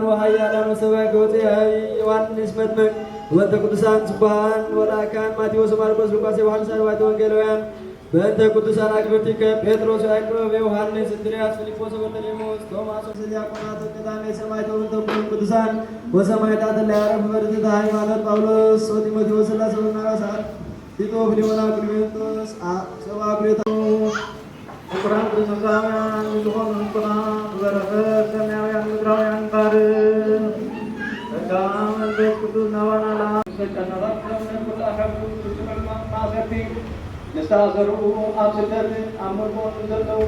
ወኃያላን ወሰባኪ ወፀያይ ዮሐንስ መጥምቅ ወንተ ቅዱሳን ስቡሐን ወላእካን ማቴዎስ ወማርቆስ ሉቃስ ዮሐንስ ኣርባዕተ ወንጌላውያን በእንተ ቅዱሳን ኣግብርቲከ ጴጥሮስ ያዕቆብ ዮሐንስ እንድርያስ ፊልጶስ ወበርተሌሞስ ቶማስ ወዲያቆናት ወቀዳማይ ሰማዕት ወእንተ ኩሎም ቅዱሳን ወሰማዕታት እለ ያዕረፉ በርትዕተ ሃይማኖት ጳውሎስ ወጢሞቴዎስ ሥላሴ ወናርዮስ ቲቶ ፍሊሞና ክልሜንጦስ ሰብአ ኩሌታ ፍቁራን ክርስቶሳውያን ዝኾኑ ህዝብና ብበረኸት ሰማያውያን ምድራውያን ባር ጸጋ መንፈስ ቅዱስ ናባና ለኣ ዘቀነባብረን ኩላ ካብ ማእሰርቲ ንዝተኣሰሩ ኣብ ስደት ኣብ ምርኮ ዘለዉ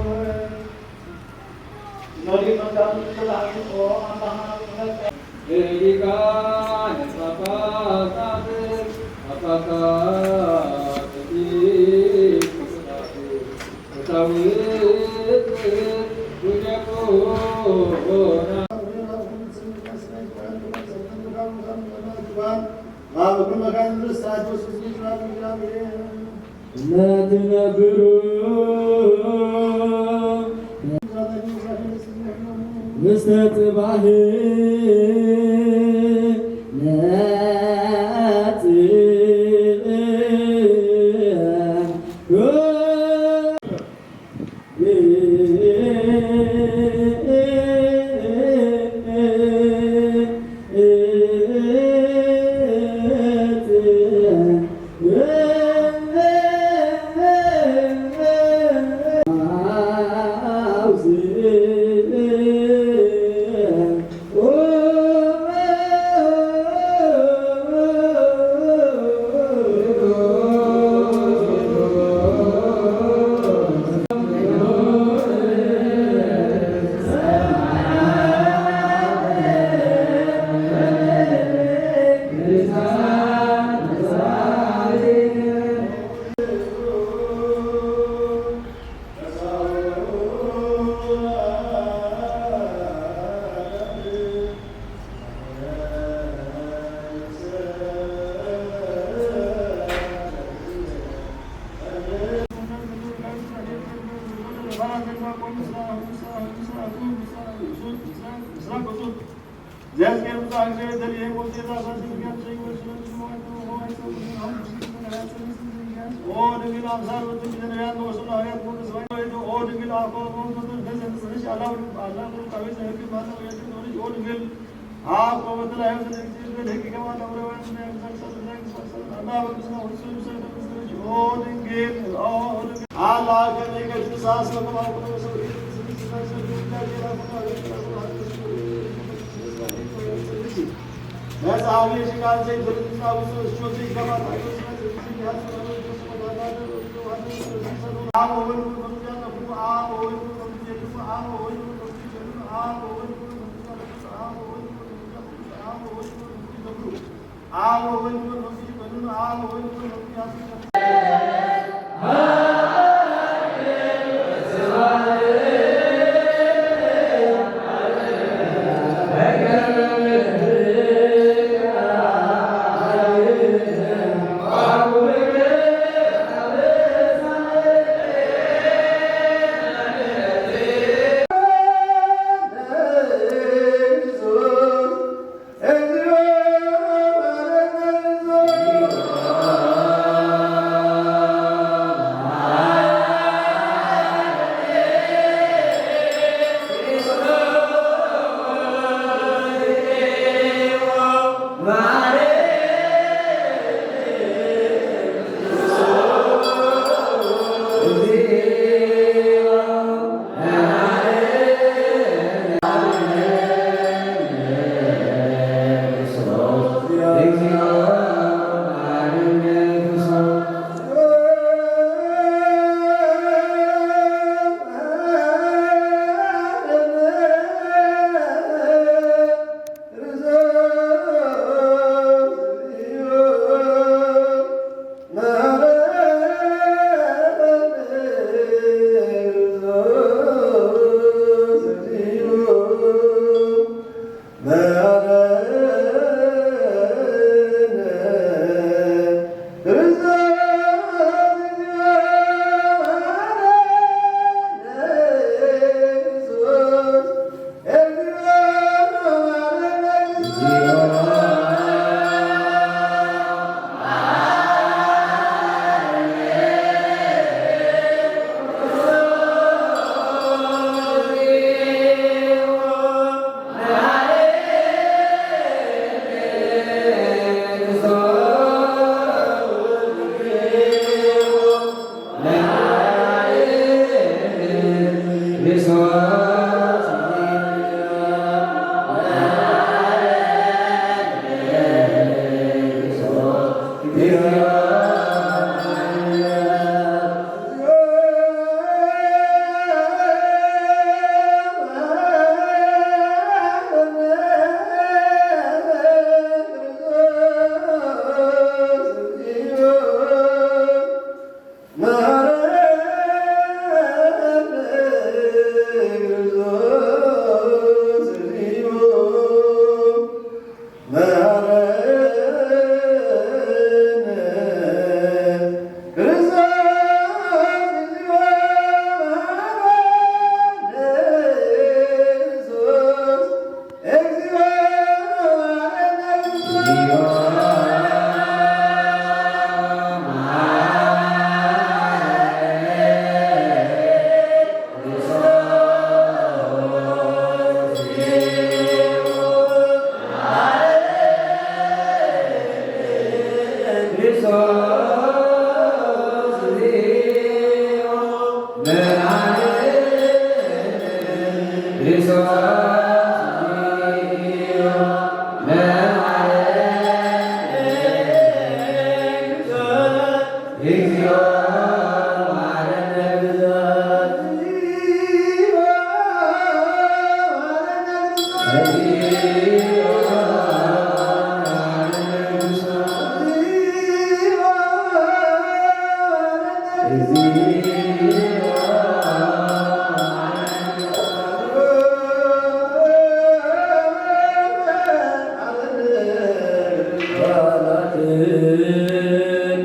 ሊቃነ ጳጳሳት ጳጳሳት ኤጲስቆጶሳት ቀሳውስት ወዲያቆናት ለትነብሩ ውስተ ጽባሕ ነጽእ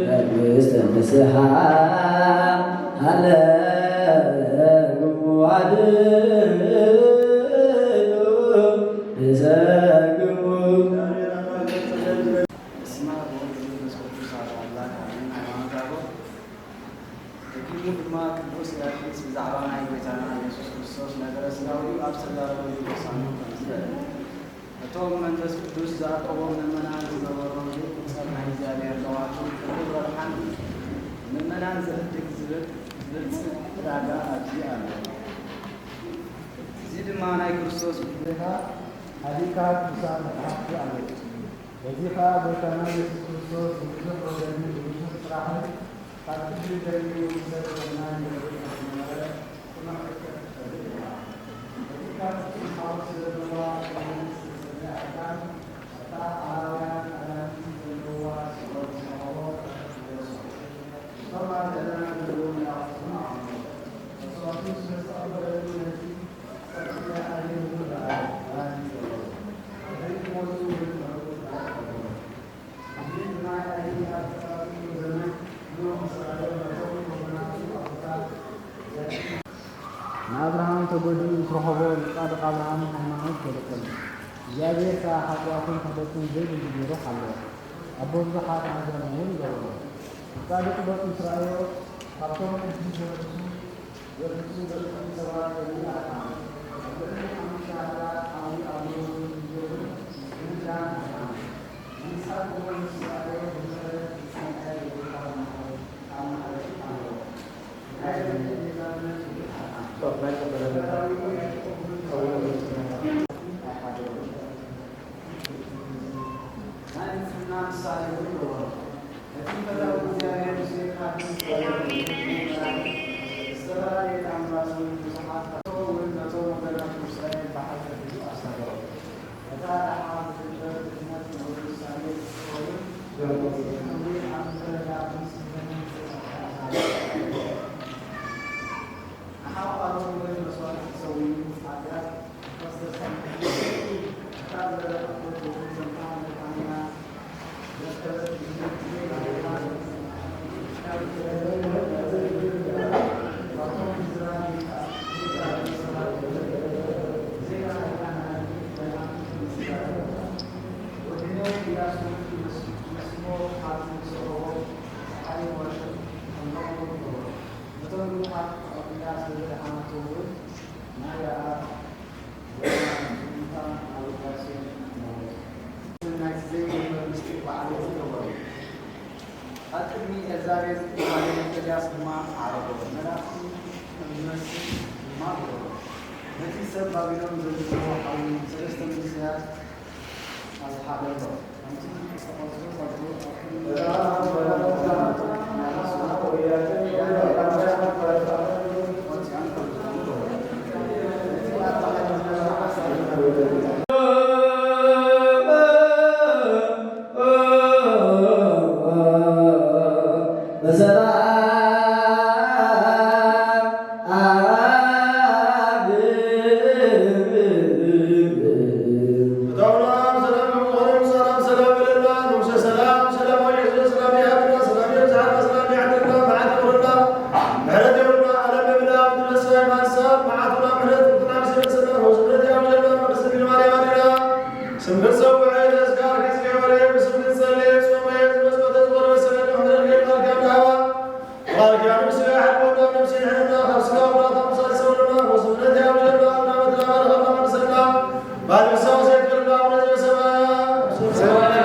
መንግስተ ንስሓ ሃለዉ ኣድህኑ ንዘግቡ። በስመ አብ ወወልድ ወመንፈስ ቅዱስ አሐዱ አምላክ አሜን። ሃይማኖተ አበው። ደጊሙ ድማ ቅዱስ ኢራቅሊስ ብዛዕባ ናይ ጐይታና ኢየሱስ ክርስቶስ ነገረ ሥጋሁ ኣብ ዝተዛረበሉ ድርሳኑ ከምዚ በለ። እቶም መንፈስ ቅዱስ ዝኣቀቦም ምእመናን ዝገበሮም ዘይቁጸር ናይ እግዚኣብሔር ለዋህቱ ክብርን ረብሓን ምእመናን ዘህድግ ዝብል ብርጽግ ዕዳጋ ኣብዚ ኣሎ። እዚ ድማ ናይ ክርስቶስ ብድሌታ ኣሊካ ቅዱሳን መጽሓፍቲ ኣለዉ። በዚ ኸኣ ጐይታና ኢየሱስ ክርስቶስ ብብዙሕ ወገንን ብብዙሕ ስራሕን ካብ ቅድሚ ጀሚሩ ንሰብ ሰናይ ይገብር ከም ዝነበረ ጽኑዕ ፍልጠት ትፈልጥ ኢኻ። በዚ ካብ ፍጹም ሓጎስ ዘለዋ ቅድሚ ዝተሰምየ ኣዳም ኣብታ ኣላውያን ኣጋንንቲ ዘለውዋ ሲኦል ዝረኸቦ በረኸት ወረሶ። እቶም ኣብ ልዕልና ዘለዉ መላእኽቲ እውን ኣቕረቦ። መስዋእቱ ስለ ዝተቐበለሉ ነቲ ንኣብርሃም ተጎዲኡ ምስ ረኸቦ፣ ንጻድቕ ኣብርሃም ሃይማኖት ገለጸሉ። እግዚኣብሔር ከኣ ሓጢኣትን ክሕደትን ዘይብሉ ገይሩ ሓለዎ። ኣብ በብዙሓት ኣህዛብ እውን ገበሮ። ንጻድቕ ገጹ ምስ ረኣዮ፣ ካብቶም ሕጂ ዝነግሱ ዘፍጹም ዘጥፍኡ ሰባት ገሊኡ ኣድሓኖም። ኣብ ልዕሊ ሓሙሽተ ሃገራት ዓብዪ ኣምር እውን ሒዙ ብምድያም ኣድሓኖም። ንምስሓት እሞ ምስ ረኣዮ፣ ብምህረት ዝጸንዐ የቤታዊ ማሕበር ኣብ ማሕበር ኣለዎ። ናይ ረድኤት ቤዛነት እውን ኣድሓኖም። ፈታዊኡ ናይ ክፉእ እውን ኣይሓደሮን። ናይ ንጽህና ምሳሌ እውን ገበሮ። እቲ ፈታዊ እግዚኣብሔር ምስ ዮናስ ዝተፈላለየ ተኣምራት እውን ብዙሓት ካብኡ እውን ነቶም ወገናት ውሽጣዊ ባሕሪ ከፊሉ ኣሳገሮም። ነታ ደሓር ዝግበር ድሕነት ንዕኡ ምሳሌ ክትኸውን፣ ነቲ ኣብ ምድረ በዳ ምስ ዝመነ ዝተጠፍአ ኣሳገሮም። ንሓው ኣሮን እውን መስዋእቲ ተሰዊኡ፣ ሓጢኣት ነቶም ንጹሓት ኣውሊያ ስለ ዘድሓናቶም እውን ናይ ኣኣት ናይቲ ዘይግበር ምስጢር በዓል እውን ገበሩ። ኣብ ቅድሚ ኤልዛቤል ጓል ኤልያስ ድማ ዓረጎ፣ መላእኽቲ ከም ዝመስል ድማ ገበሮ። ነቲ ሰብ ባቢሎን ዘብልዎ ሓዊ ሰለስተ መንእሰያት ኣዝሓለሎ። እታውና ሰላም ይኹን፣ ሰላም ሰላም ይበለና። ንጉሰ ሰላም፣ ሰላም ወይ የሱስ ሰላም ይሃበና፣ ሰላም የብዝሓልና፣ ሰላም ይዓድልና፣ መዓት ይኹንና፣ ምሕረት የውርደና፣ ዓለም ብምልኣ ምድሪ ተስፋ ይማንሳ፣ መዓቱና ምሕረት ቁጥና ምስ የብሰና፣ ፈውስ ምሕረት ያውጀልና፣ ቅድስት ድንግል ማርያም ኣዴና፣ ስም ክንጸውዕ ተስካር ጊዜ ወረ፣ ብስም ክንጸልይ ጾመ፣ ዝመጽኦ ተዝቆረ፣ ሰበና ምሕረት ጌርና፣ ቃል ኪዳን ሃባ፣ ቃል ኪዳን ምስጋና ይሓልወና፣ ነፍሲ ይድሕነና፣ ካብ ስጋ ወላታ ምሳሌ ሰውረና፣ ወስብረት ያውጀና፣ እናመትና ባረኸና፣ ቀድሰና፣ ባል ምሳው ዘይትበልና፣ አቡነ ዘበሰማያት፣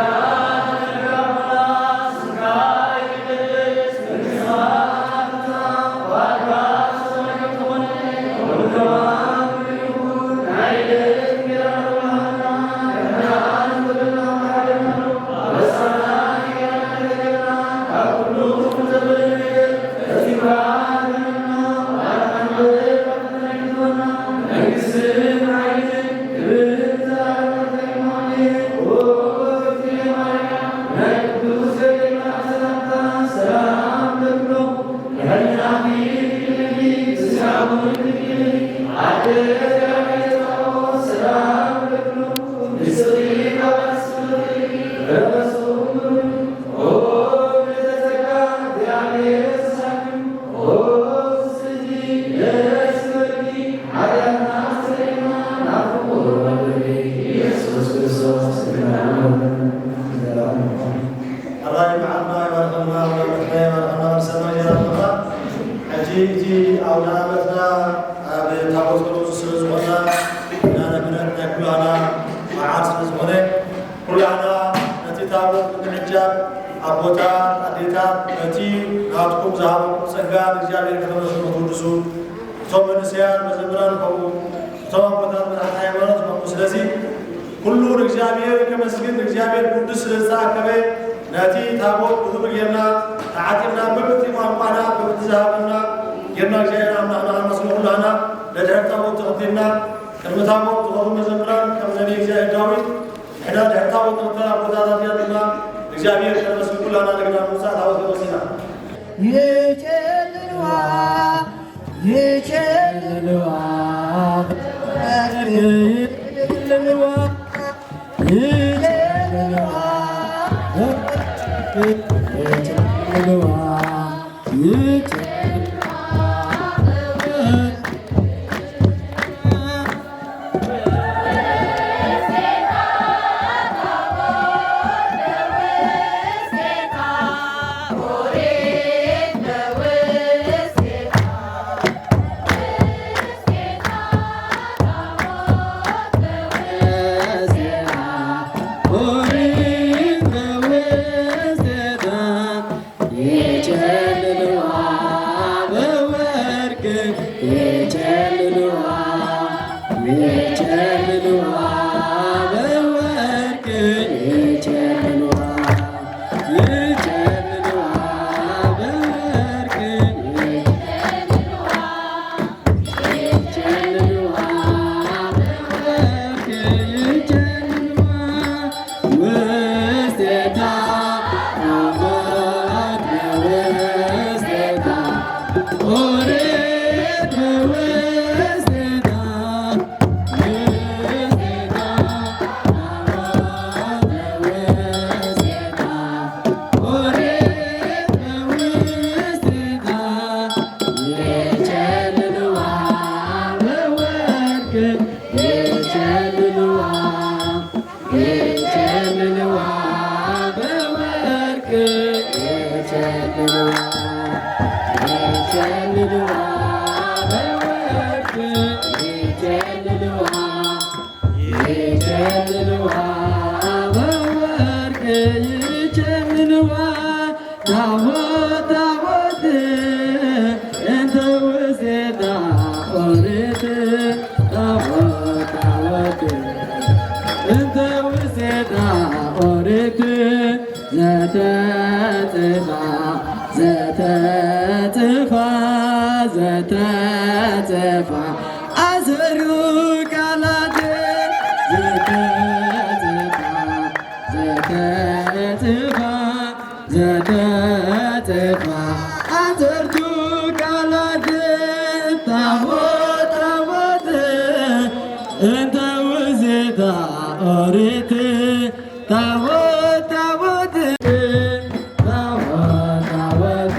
ኣቦታት፣ ኣዴታት፣ ነቲ ናትኩም ዝሃበኩም ጸጋ ንእግዚኣብሔር ከተመስግኑ ትውድሱ፣ እቶም መንእሰያት መዘምራን ከምኡ፣ እቶም ኣቦታት መራሕቲ ሃይማኖት ከምኡ። ስለዚ ኩሉ ንእግዚኣብሔር ከመስግን፣ ንእግዚኣብሔር ክውድስ ስለ ዝተኣከበ፣ ነቲ ታቦት ብኽብሪ ጌርና ተዓጢቕና፣ በብቲ ቋንቋና፣ በብቲ ዝሃበና ጌርና እግዚኣብሔር ኣምላኽና ከነመስግኖ ኩላህና ነድሕር ታቦት ተኸቲልና፣ ቅድሚ ታቦት ዝኸዱ መዘምራን ከም ነቢይ እግዚኣብሔር ዳዊት ንሕና ድሕሪ ታቦት ንኽተን ኣቦታታትና ድማ እግዚኣብሔር ከነመስግን ኩላና እንደገና ምውፃእ ታቦት ከመሲና። ይጨልልዋ፣ ይጨልልዋ፣ ይጨልልዋ፣ ይጨልልዋ፣ ይጨልልዋ፣ ይጨልልዋ። የጨልልዋ በወርቅ፣ የጨልልዋ፣ የጨልልዋ በወርቅ፣ የጨልልዋ፣ የጨልልዋ በወርቅ፣ የጨልልዋ፣ የጨልልዋ በወርቅ፣ የጨልልዋ ውስቴታ ታቦት ውስቴታ ኦሪት ውስቴታ ውስቴታ ታቦት ውስቴታ ኦሪት ውስቴታ የጨልልዋ በወርቅ የጨልልዋ የጨልልዋ በወርቅ የጨልልዋ የጨልልዋ በወርቅ የጨልልዋ የጨልልዋ በወርቅ የጨልልዋ ታቦት ታቦት እንተ ውስቴታ ኦሪት ታቦት ታቦት እንተ ውስቴታ ኦሪት ዘተጽፋ ዘተጽፋ ዘተጽፋ አሰሩ ቃላት ዘተጽፋ ዘተጽፋ ዘተጽፋ ዓሰርቱ ቃላት ታቦት ታቦት እንተ ውዜታ ኦሪት ታቦት ታቦት ታቦት ታቦት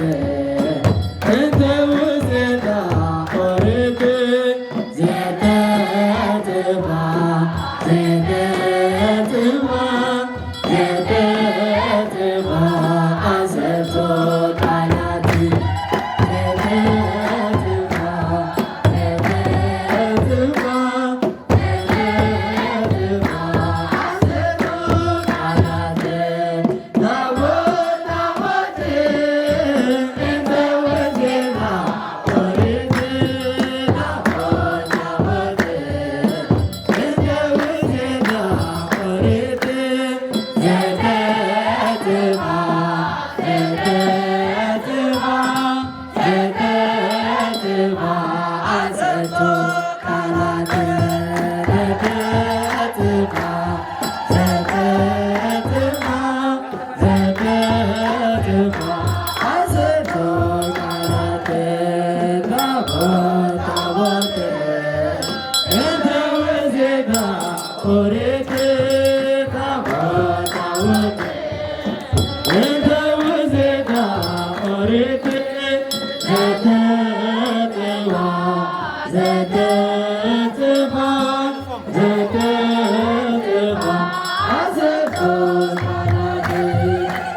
እንተ ውዜታ ኦሪት ዘተጽፋ ዘተጽፋ ዘተጽፋ ዓሰርቱ ቃላት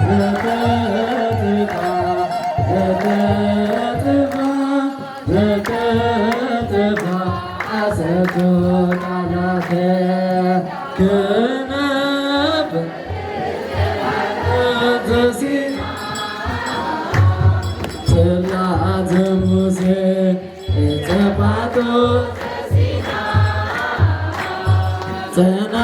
ዘተጽፋ ዘተጽፋ ዘተጽፋ ዓሰርቱ ቃላት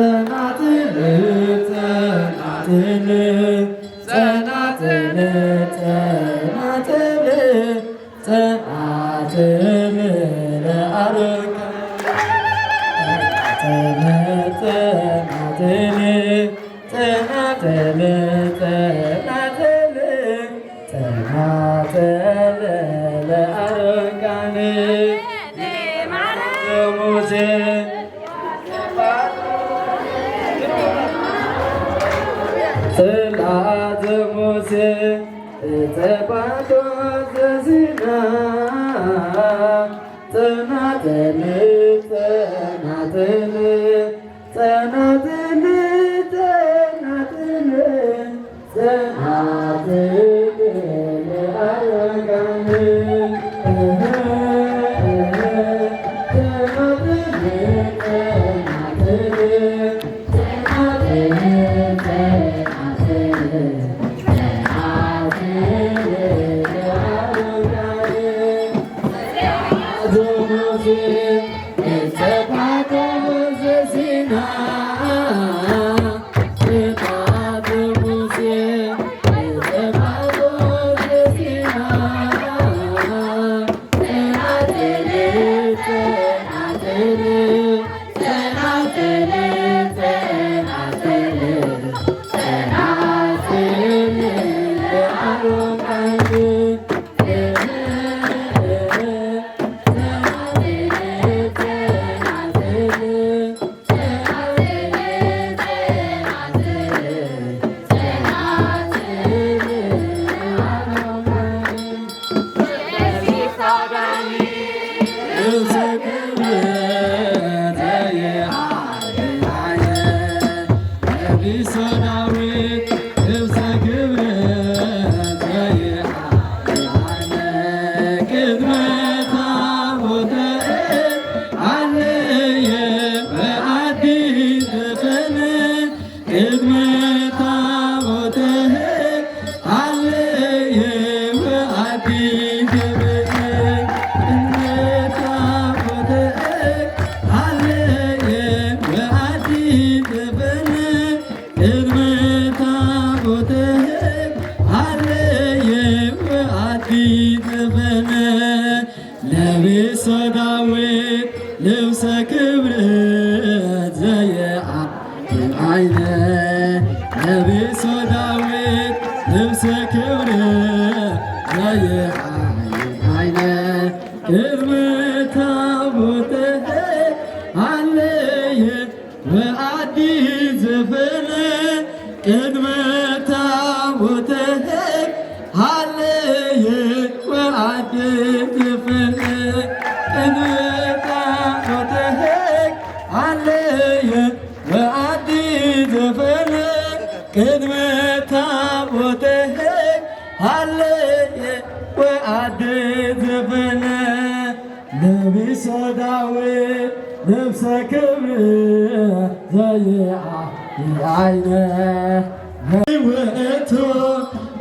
ጸናጽል ጸናጽል ጸናጽል ጸናጽል ጸናጽል ለአረጋዊ ጸናጽል ጸናጽል ጸናጽል ጸናጽል ጸናጽል ለአረጋዊ ሙሴ ጽላት ሙሴ እጸባቶ ዘሲና ጸናጽል ጸናጽል ጸናጽል ጸናጽል ጸናጽል ለአረጋዊ ጸናጽል ጸናጽል ጸናጽል ጸናጽል ጸናጽል ለአረጋዊ ቅድመ ታቦተ ሕግ ሃለየ ወአዲ ዘበነ። ቅድመ ታቦተ ሕግ ሃለየ ወአዲ ዘበነ። ቅድመ ታቦተ ሕግ ሃለየ ወአዲ ዘበነ። ለቢሶ ዳዊት ልብሰ ክብር ዘየዐይነ። ለቢሶ ዳዊት ልብሰ ክብር ዘየዐይነ። ቅድመ ታቦተ ሕግ ሃለየ ወአዲ ዘበነ። ቅድመ ታቦተ ሕግ ሃለየ ወአዲ ዘበነ። ቅድመ ታቦተ ሕግ ሃለየ ወአዲ ዘበነ። ቅድመ ታቦተ ሕግ ሃለየ ወአዲ ዘበነ። ለቢሶ ዳዊት ልብሰ ክብር ዘየዐይነ። ውእቱ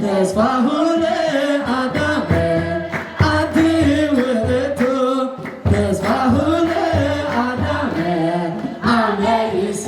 ተስፋሁ ለአዳም። አንቲ ውእቱ ተስፋሁ ለአዳም። አመ ይሰ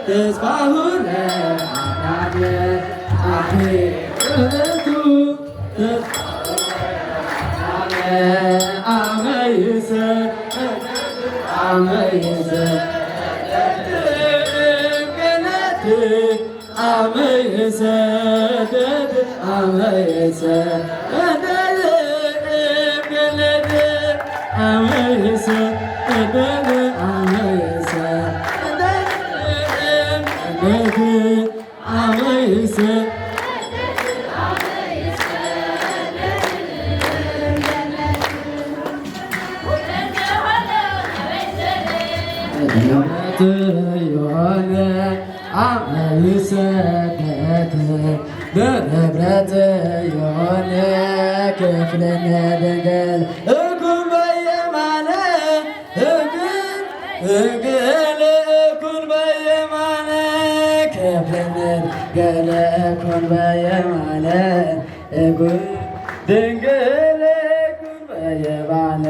ተስፋሁ ለአዳም አፌ ውእቱ። ዮሐንስ አመ ይሰደድ በደብረ ጽዮን ክፍልን ድንግል እኩም በየማነ እግል እግል እኩን በየማነ ክፍልን ድንግል እኩን በየማነ እግል ድንግል እኩን በየማነ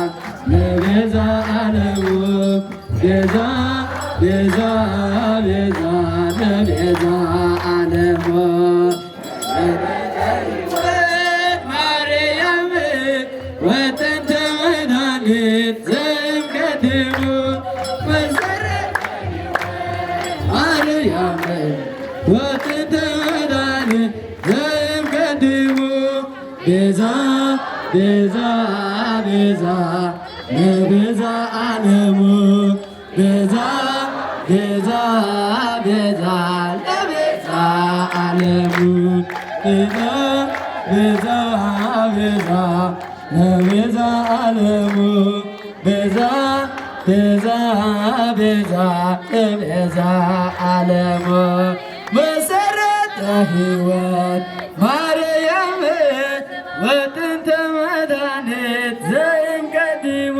ቤዛ ቤዛ ቤዛ ለቤዛ ዓለሙ ቤዛ ቤዛ ቤዛ ለቤዛ ዓለሙ ማርያም ወጥንተ መድኃኒት ዘእምቀድሙ መሰረት ማርያም ወጥንተ መድኃኒት ዘእምቀድሙ ቤዛ ቤዛ ቤዛ ለቤዛ ዓለሙ ቤዛ ቤዛ ቤዛ ለቤዛ ዓለሙ ቤዛ ቤዛ ቤዛ ለቤዛ ዓለሙ ቤዛ ቤዛ ቤዛ ለቤዛ ዓለሙ መሰረተ ሕይወት ማርያም ወጥንተ መድኃኒት ዘእምቀድሙ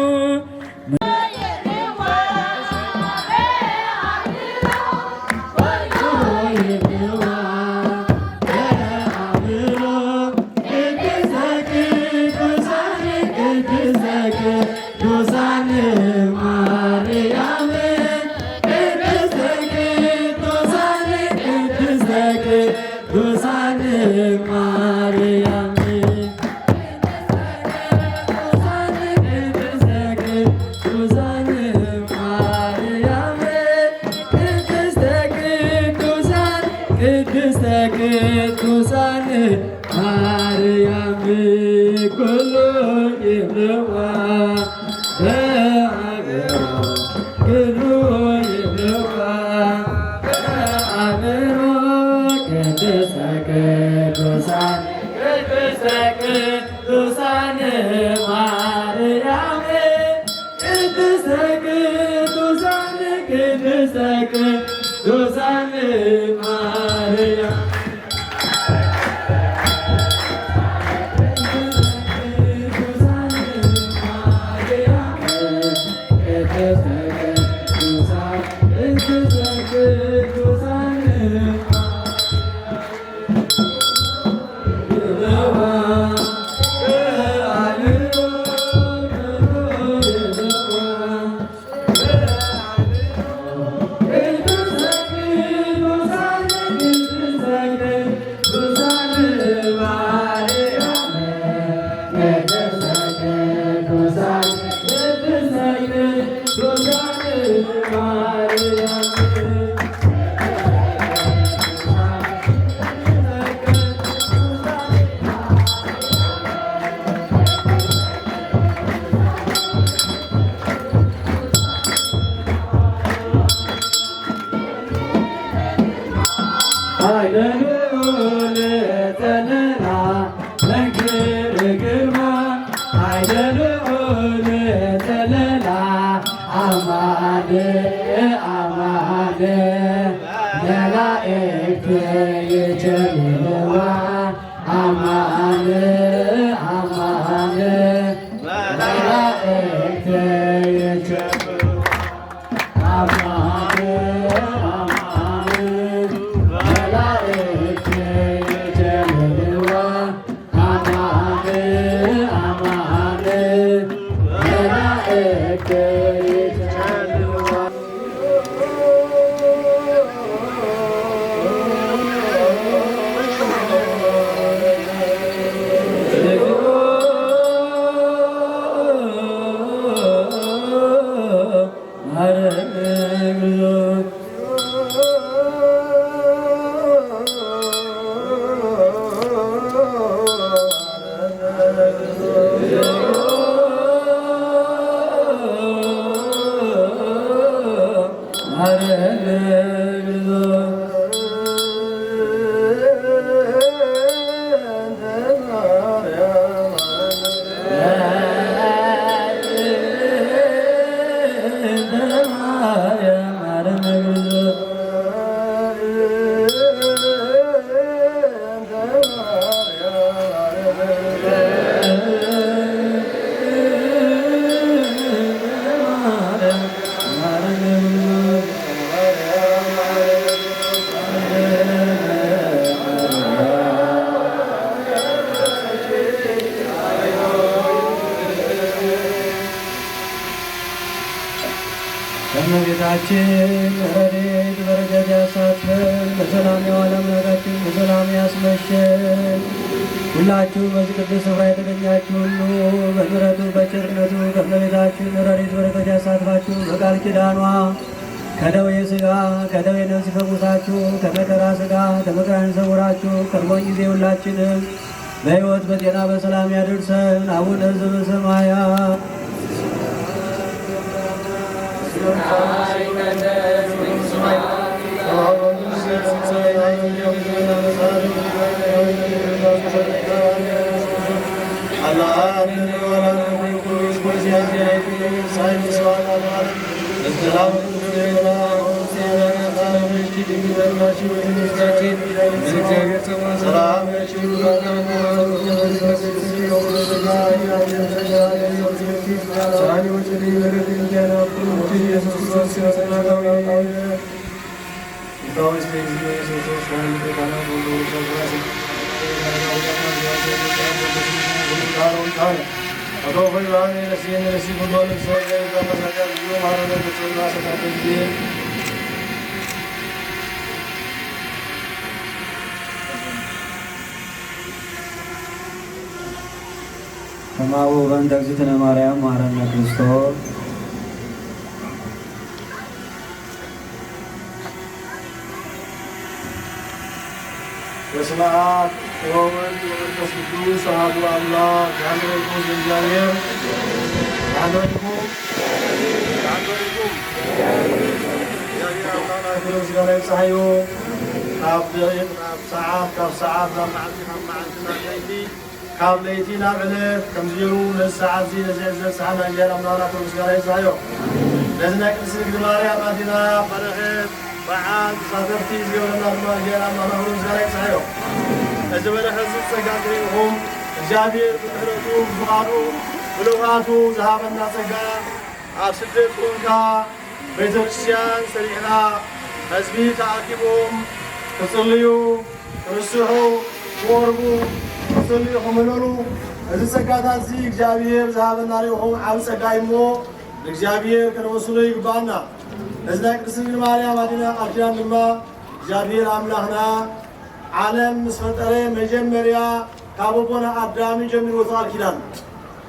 ቅዱሳን ማርያም ቅድስተ ቅዱሳን ቅድስተ ቅዱሳን ማርያም ቅድስተ ቅዱሳን ማርያም ቅድስተ ቅዱሳን ቅድስተ ቅዱሳን ማርያም ኩሉ ይብልዋ በአእምሮ ኩሉ ይብልዋ በአእምሮ ቅድስተ ቅዱሳን ቅድስተ ቅዱሳን ማርያም ቅድስተ ቅዱሳን ቅድስተ ቅዱሳን ማርያም ከመቤታችን ረድኤት በረከት ያሳትፈን፣ በሰላም የዋለ አምላካችን በሰላም ያስመሸን። ሁላችሁ በዚህ ቅዱስ ስፍራ የተገኛችሁ ሁሉ በምሕረቱ በቸርነቱ ከመቤታችን ረድኤት በረከት ያሳትፋችሁ። በቃል ኪዳኗ ከደዌ ሥጋ ከደዌ ነፍስ ይፈውሳችሁ፣ ከመከራ ሥጋ ከመከራ ይሰውራችሁ። ቀድሞን ጊዜ ሁላችንም በሕይወት በጤና በሰላም ያደርሰን። አቡነ ዘበሰማያት ከማሁ በእንተ እግዝእትነ ማርያም መሐረነ ክርስቶስ። በስመ አብ ወወልድ ወመንፈስ ቅዱስ አሐዱ አምላክ። የአንድ ወልድ እግዚአብሔር የአንድ ወልድ የአንድ ወልድ እግዚአብሔር አምላክ ክብር ምስጋና ይብጽሐዮ። ካብ ደቂቅ ናብ ሰዓት፣ ካብ ሰዓት ናብ መዓልቲ፣ ካብ መዓልቲ ናብ ለይቲ ካብ ለይቲ ናብ ዕለት ከምዚ ገይሩ ነዚ ሰዓት እዚ ነዚ ዕለት ዘብጽሓና እግዚኣብሔር ኣምላኽና ክብሪ ምስጋና ይብጽሓዮ። ነዚ ናይ ቅድስት ድንግል ማርያም ኣዴና በረኸት በዓል ተሳተፍቲ ዝገበረና ድማ እግዚኣብሔር ኣምላኽና ክብሪ ምስጋና ይብጽሓዮ። እዚ በረኸት እዚ ጸጋ እንተሪኢኹም እግዚኣብሔር ብምሕረቱ ብፍቓዱ ብልውሃቱ ዝሃበና ጸጋ ኣብ ስደት ኮንካ ቤተክርስትያን ሰሪሕኻ፣ ህዝቢ ተኣኪቦም ክጽልዩ፣ ክንስሑ፣ ክቆርቡ፣ ክጽልዩ፣ ክምህለሉ፣ እዚ ጸጋታት እዚ እግዚኣብሔር ዝሃበና ርኢኹም ዓቢ ጸጋ እዩ እሞ፣ ንእግዚኣብሔር ከነመስግኖ ይግባኣና። እዚ ናይ ቅድስት ድንግል ማርያም ኣዴና ቃል ኪዳን ድማ እግዚኣብሔር ኣምላኽና ዓለም ምስ ፈጠረ መጀመርያ ካብ ኣቦና ኣዳም እዩ ጀሚርዎ እቲ ቃል ኪዳን።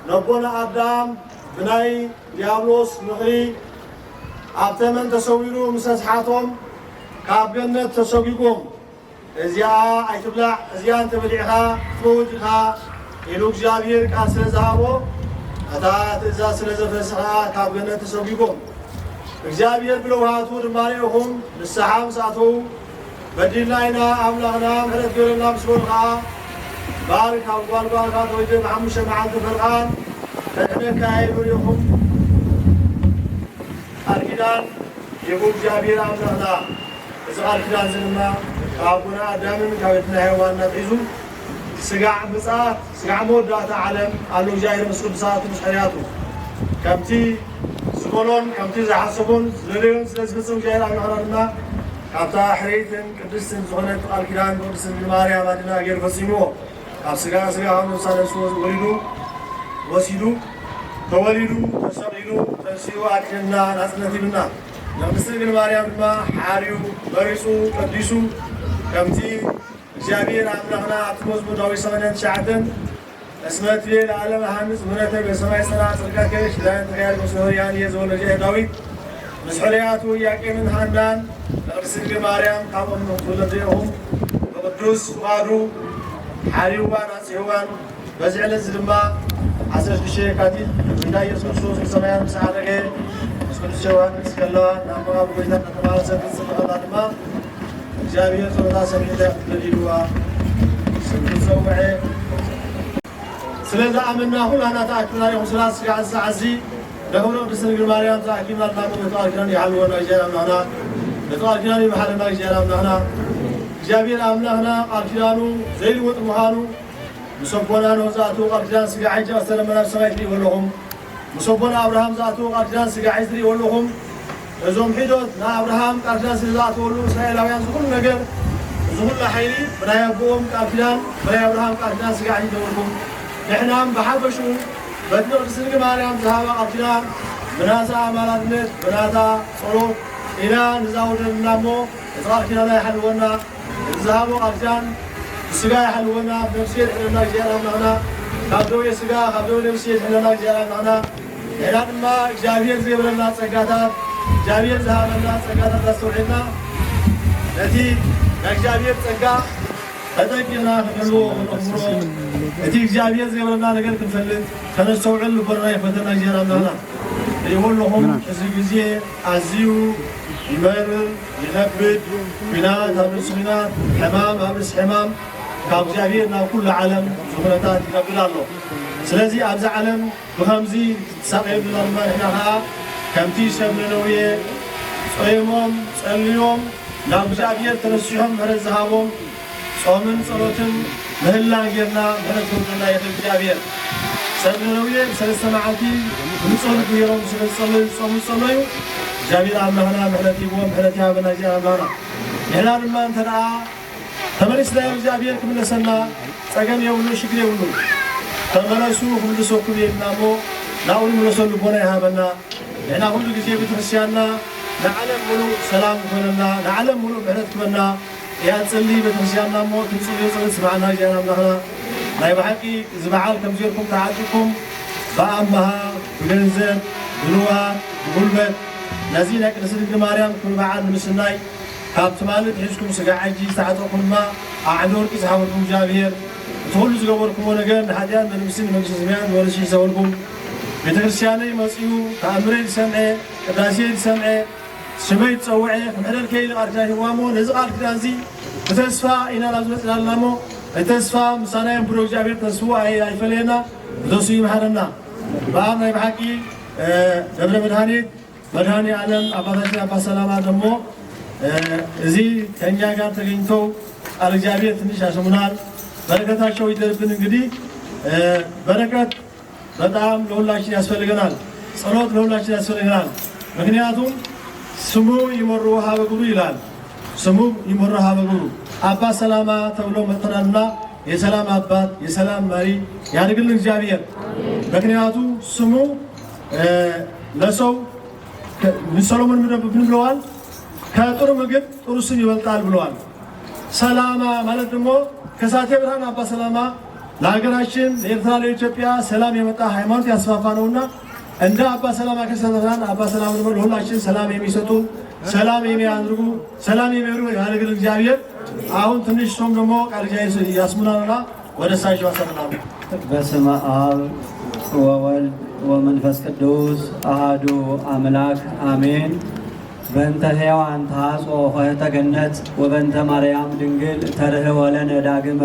ነቦና ኣዳም ብናይ ዲያብሎስ ምኽሪ ኣብ ተመን ተሰዊሩ ምስ ኣስሓቶም፣ ካብ ገነት ተሰጒጎም፣ "እዚኣ ኣይትብላዕ፣ እዚኣ እንተበሊዕኻ ክትመውት ኢኻ" ኢሉ እግዚኣብሔር ቃል ስለ ዝሃቦ፣ እታ ትእዛዝ ስለ ዘፍረሰ ኸኣ ካብ ገነት ተሰጒጎም። እግዚኣብሔር ብለውሃቱ ድማ ርኢኹም ንስሓ ምስ ኣተዉ፣ "በዲልና ኢና፣ ኣምላኽና ምሕረት ግበረልና" ምስ በሉ ኸኣ፣ ባር ካብ ጓል ጓልካ ተወልደ ብሓሙሽተ መዓልቲ ፈርቓን ከድሕነካ ኢሉ ርኢኹም። ቃል ኪዳን ሂቡ እግዚኣብሔር ኣምላኽና። እዚ ቃል ኪዳን እዚ ድማ ካብ ኣቦና ኣዳምን ካብ ኣዴና ሄዋን ኣትሒዙ ስጋዕ ምጽኣት፣ ስጋዕ መወዳእታ ዓለም ኣሎ እግዚኣብሔር ምስ ቅዱሳቱ ምስ ሕርያቱ። ከምቲ ዝበሎን ከምቲ ዝሓሰቦን ዝደለዮን ስለ ዝፍጽም እግዚኣብሔር ኣምላኽና ድማ ካብታ ሕርይትን ቅድስትን ዝኾነት ቃል ኪዳን ቅድስት ድንግል ማርያም ኣዴና ገይሩ ፈጺምዎ። ካብ ስጋ ስጋ ካብ ነፍሳ ነፍሲ ወሊዱ ወሲዱ ተወሊዱ፣ ተሰቒሉ፣ ተንሲኡ ኣድሒንና ናጽነት ሂብና። ንቅድስቲ ድንግል ማርያም ድማ ሓርዩ፣ መሪጹ፣ ቀዲሱ፣ ከምቲ እግዚኣብሔር ኣምላኽና ኣብቲ መዝሙር ዳዊት ሰማንያን ትሽዓተን፣ እስመ ትቤ ለዓለም ሃንጽ ምሕረተ በሰማይ ጸራ ጽድቀከ ሽዳን ተኸያድ ምስለ ሆርያን እየ ዝበሎ እግዚኣብሔር ዳዊት፣ ምስ ሕሩያቱ ኢያቄምን ሃናን ንቅድስቲ ድንግል ማርያም ካብኦም ንኽትውለድ ኢኹም ብቅዱስ ፍቓዱ ሓርይዋን ኣጽይዋን። በዚ ዕለት እዚ ድማ ዓሰርተ ሽዱሽተ የካቲት እንዳ ኢየሱስ ክርስቶስ ብሰማያት ምስ ዓረገ ምስ ቅዱስ ዮሃንስ ከለዋ ናብ መቓብር ጎይታ እናተመላለሰት ክትጽሊ ከላ ድማ እግዚኣብሔር ጸሎታ ሰሚዑ እንታይ ክትብል ኢልዋ ስም ዝጸውዐ። ስለ ዝኣመንና ኩላና ተኣኪብና ኢኹም ስለ ስጋዕ ሰዓዚ ነኽብሮ ቅድስት ድንግል ማርያም ተኣኪብና ድማ ነቲ ቃል ኪዳን ይሓልወና እግዚኣብሔር ኣምላኽና። ነቲ ቃል ኪዳን ይምሓረና እግዚኣብሔር ኣምላኽና። እግዚኣብሔር ኣምላኽና ቃል ኪዳኑ ዘይልወጥ ምዃኑ ምስ ኣቦና ኖህ ዝኣተዎ ቃል ኪዳን ስጋዕ ሕጂ ኣስተደመና ብሰማይ ትርእይዎ ኣለኹም። ምስ ኣቦና ኣብርሃም ዝኣተዎ ቃል ኪዳን ስጋዕ ሕጂ ትርእይዎ ኣለኹም። እዞም ሒዶት ንኣብርሃም ቃል ኪዳን ስለ ዝኣተወሉ እስራኤላውያን ዝኹሉ ነገር ዝኹሉ ሓይሊ ብናይ ኣቦኦም ቃል ኪዳን ብናይ ኣብርሃም ቃል ኪዳን ስጋዕ ሕጂ ተወልኩም። ንሕናም ብሓፈሽኡ በቲ ንቅድስቲ ድንግል ማርያም ዝሃባ ቃል ኪዳን ብናታ ኣማላድነት ብናታ ጸሎት ኢና ንዛወደልና እሞ እቲ ቃል ኪዳና ይሓልወና። ዝሃቦ ቃል ኪዳን ብስጋ ይሓልወና፣ ብነፍሲ የድሕነና እግዚኣብሔር ኣምላኽና። ካብ ደዌ ስጋ ካብ ደዌ ነፍሲ የድሕነና እግዚኣብሔር ኣምላኽና። ንሕና ድማ እግዚኣብሔር ዝገብረልና ጸጋታት እግዚኣብሔር ዝሃበና ጸጋታት ኣስተውዒልና ነቲ ናይ እግዚኣብሔር ጸጋ ተጠቂቕና ክንሕልዎ ክነኽብሮ እቲ እግዚኣብሔር ዝገብረልና ነገር ክንፈልጥ ከነስተውዕል ልቦናና ይፈተና እግዚኣብሔር ኣምላኽና። ርእይዎ ኣለኹም እዚ ግዜ ኣዝዩ ይመርር ይኸብድ። ኲናት ኣብ ርእሲ ኲናት፣ ሕማም ኣብ ርእሲ ሕማም፣ ካብ እግዚኣብሔር ናብ ኩሉ ዓለም እዚ ኩነታት ይኸብድ ኣሎ። ስለዚ ኣብዚ ዓለም ብኸምዚ ክትሳቐየሉ ድማ ንሕና ኸዓ ከምቲ ሰብ ነነውየ ጾይሞም ጸልዮም ናብ እግዚኣብሔር ተነሲሖም ምሕረት ዝሃቦም ጾምን ጸሎትን ምህላን ጌርና ምሕረት ክወርደና ይኽእል እግዚኣብሔር። ሰብ ነነውየ ሰለስተ መዓልቲ ብንጹህ ልቢ ገይሮም ስለ ዝጸለዩ ዝጾሙ ዝጸለዩ እግዚኣብሔር ኣምላኽና ምሕረት ሂብዎም ምሕረት ይሃበና እግዚኣብሔር ኣምላኽና። ንሕና ድማ እንተ ደኣ ተመሊስና እግዚኣብሔር ክምለሰና ጸገም የብሉ ሽግር የብሉ። ተመለሱ ክምልሰኩም እየ ኢልና እሞ ናብኡ ንምለሰሉ ልቦና ይሃበና። ንሕና ኩሉ ግዜ ቤተክርስትያንና ንዓለም ሙሉእ ሰላም ክበነልና ንዓለም ሙሉእ ምሕረት ክበና እያ ትጸሊ። ቤተክርስትያንና እሞ ትንጽልዮ ጸሎት ስምዓና እግዚኣብሔር ኣምላኽና። ናይ ብሓቂ እዚ በዓል ከም ጌርኩም ተዓጢቕኩም ብኣምሃ ብገንዘብ ብንዋት ብጉልበት ነዚ ናይ ቅድስቲ ድንግል ማርያም ክብሪ በዓል ንምስናይ ካብ ትማሊ ኣትሒዝኩም ስጋዕ ሕጂ ዝተዓጠቕኩም ድማ ኣዕንዲ ወርቂ ዝሃበኩም እግዚኣብሔር እቲ ኩሉ ዝገበርኩምዎ ነገር ንሓጢኣት መደምስሲ ንመንግስተ ሰማያት መወረሲ ይሰበልኩም። ቤተ ክርስቲያነይ መጺኡ ተኣምረይ ዝሰምዐ ቅዳሴ ዝሰምዐ ስመይ ዝጸውዐ ክምሕረልከ ኢሉ ቃል ኪዳን ሂብዋ እሞ ነዚ ቃል ኪዳን እዚ ብተስፋ ኢና ናብ ዝመጽና ኣለና እሞ እቲ ተስፋ ምሳና የንብሮ እግዚኣብሔር ተስፍኡ ኣይ- ኣይፈለየና ብተስኡ ይምሓረና። በዓል ናይ ብሓቂ ደብረ መድኃኒት መድኃኔ ዓለም አባታችን አባ ሰላማ ደግሞ እዚህ ከእኛ ጋር ተገኝተው ቃል እግዚአብሔር ትንሽ ያሰሙናል። በረከታቸው ይደርብን። እንግዲህ በረከት በጣም ለሁላችን ያስፈልገናል። ጸሎት ለሁላችን ያስፈልገናል። ምክንያቱም ስሙ ይመሩ ሀበ ግብሩ ይላል። ስሙ ይመሩ ሀበ ግብሩ አባ ሰላማ ተብሎ መጥተናልና የሰላም አባት የሰላም መሪ ያድርግልን እግዚአብሔር። ምክንያቱ ስሙ ለሰው ሰሎሞን ምን ብለዋል? ከጥሩ ምግብ ጥሩ ስም ይበልጣል ብለዋል። ሰላማ ማለት ደግሞ ከሳቴ ብርሃን አባ ሰላማ ለሀገራችን ለኤርትራ ለኢትዮጵያ ሰላም የመጣ ሃይማኖት ያስፋፋ ነውና እንደ አባ ሰላማ ከሳቴ ብርሃን አባ ሰላማ ደግሞ ለሁላችን ሰላም የሚሰጡ ሰላም የሚያደርጉ ሰላም የሚያደርጉ ያደርግልን እግዚአብሔር። አሁን ትንሽ ሰውም ደግሞ ቃል እግዚአብሔር ያስሙናልና ወደ እሳቸው አሰላም። በስመ አብ ወወልድ ወመንፈስ ቅዱስ አሃዱ አምላክ አሜን። በእንተ ሔዋን ተሐጽኦ ኆኅተ ገነት ወበእንተ ማርያም ድንግል ተርህወ ለነ ዳግመ።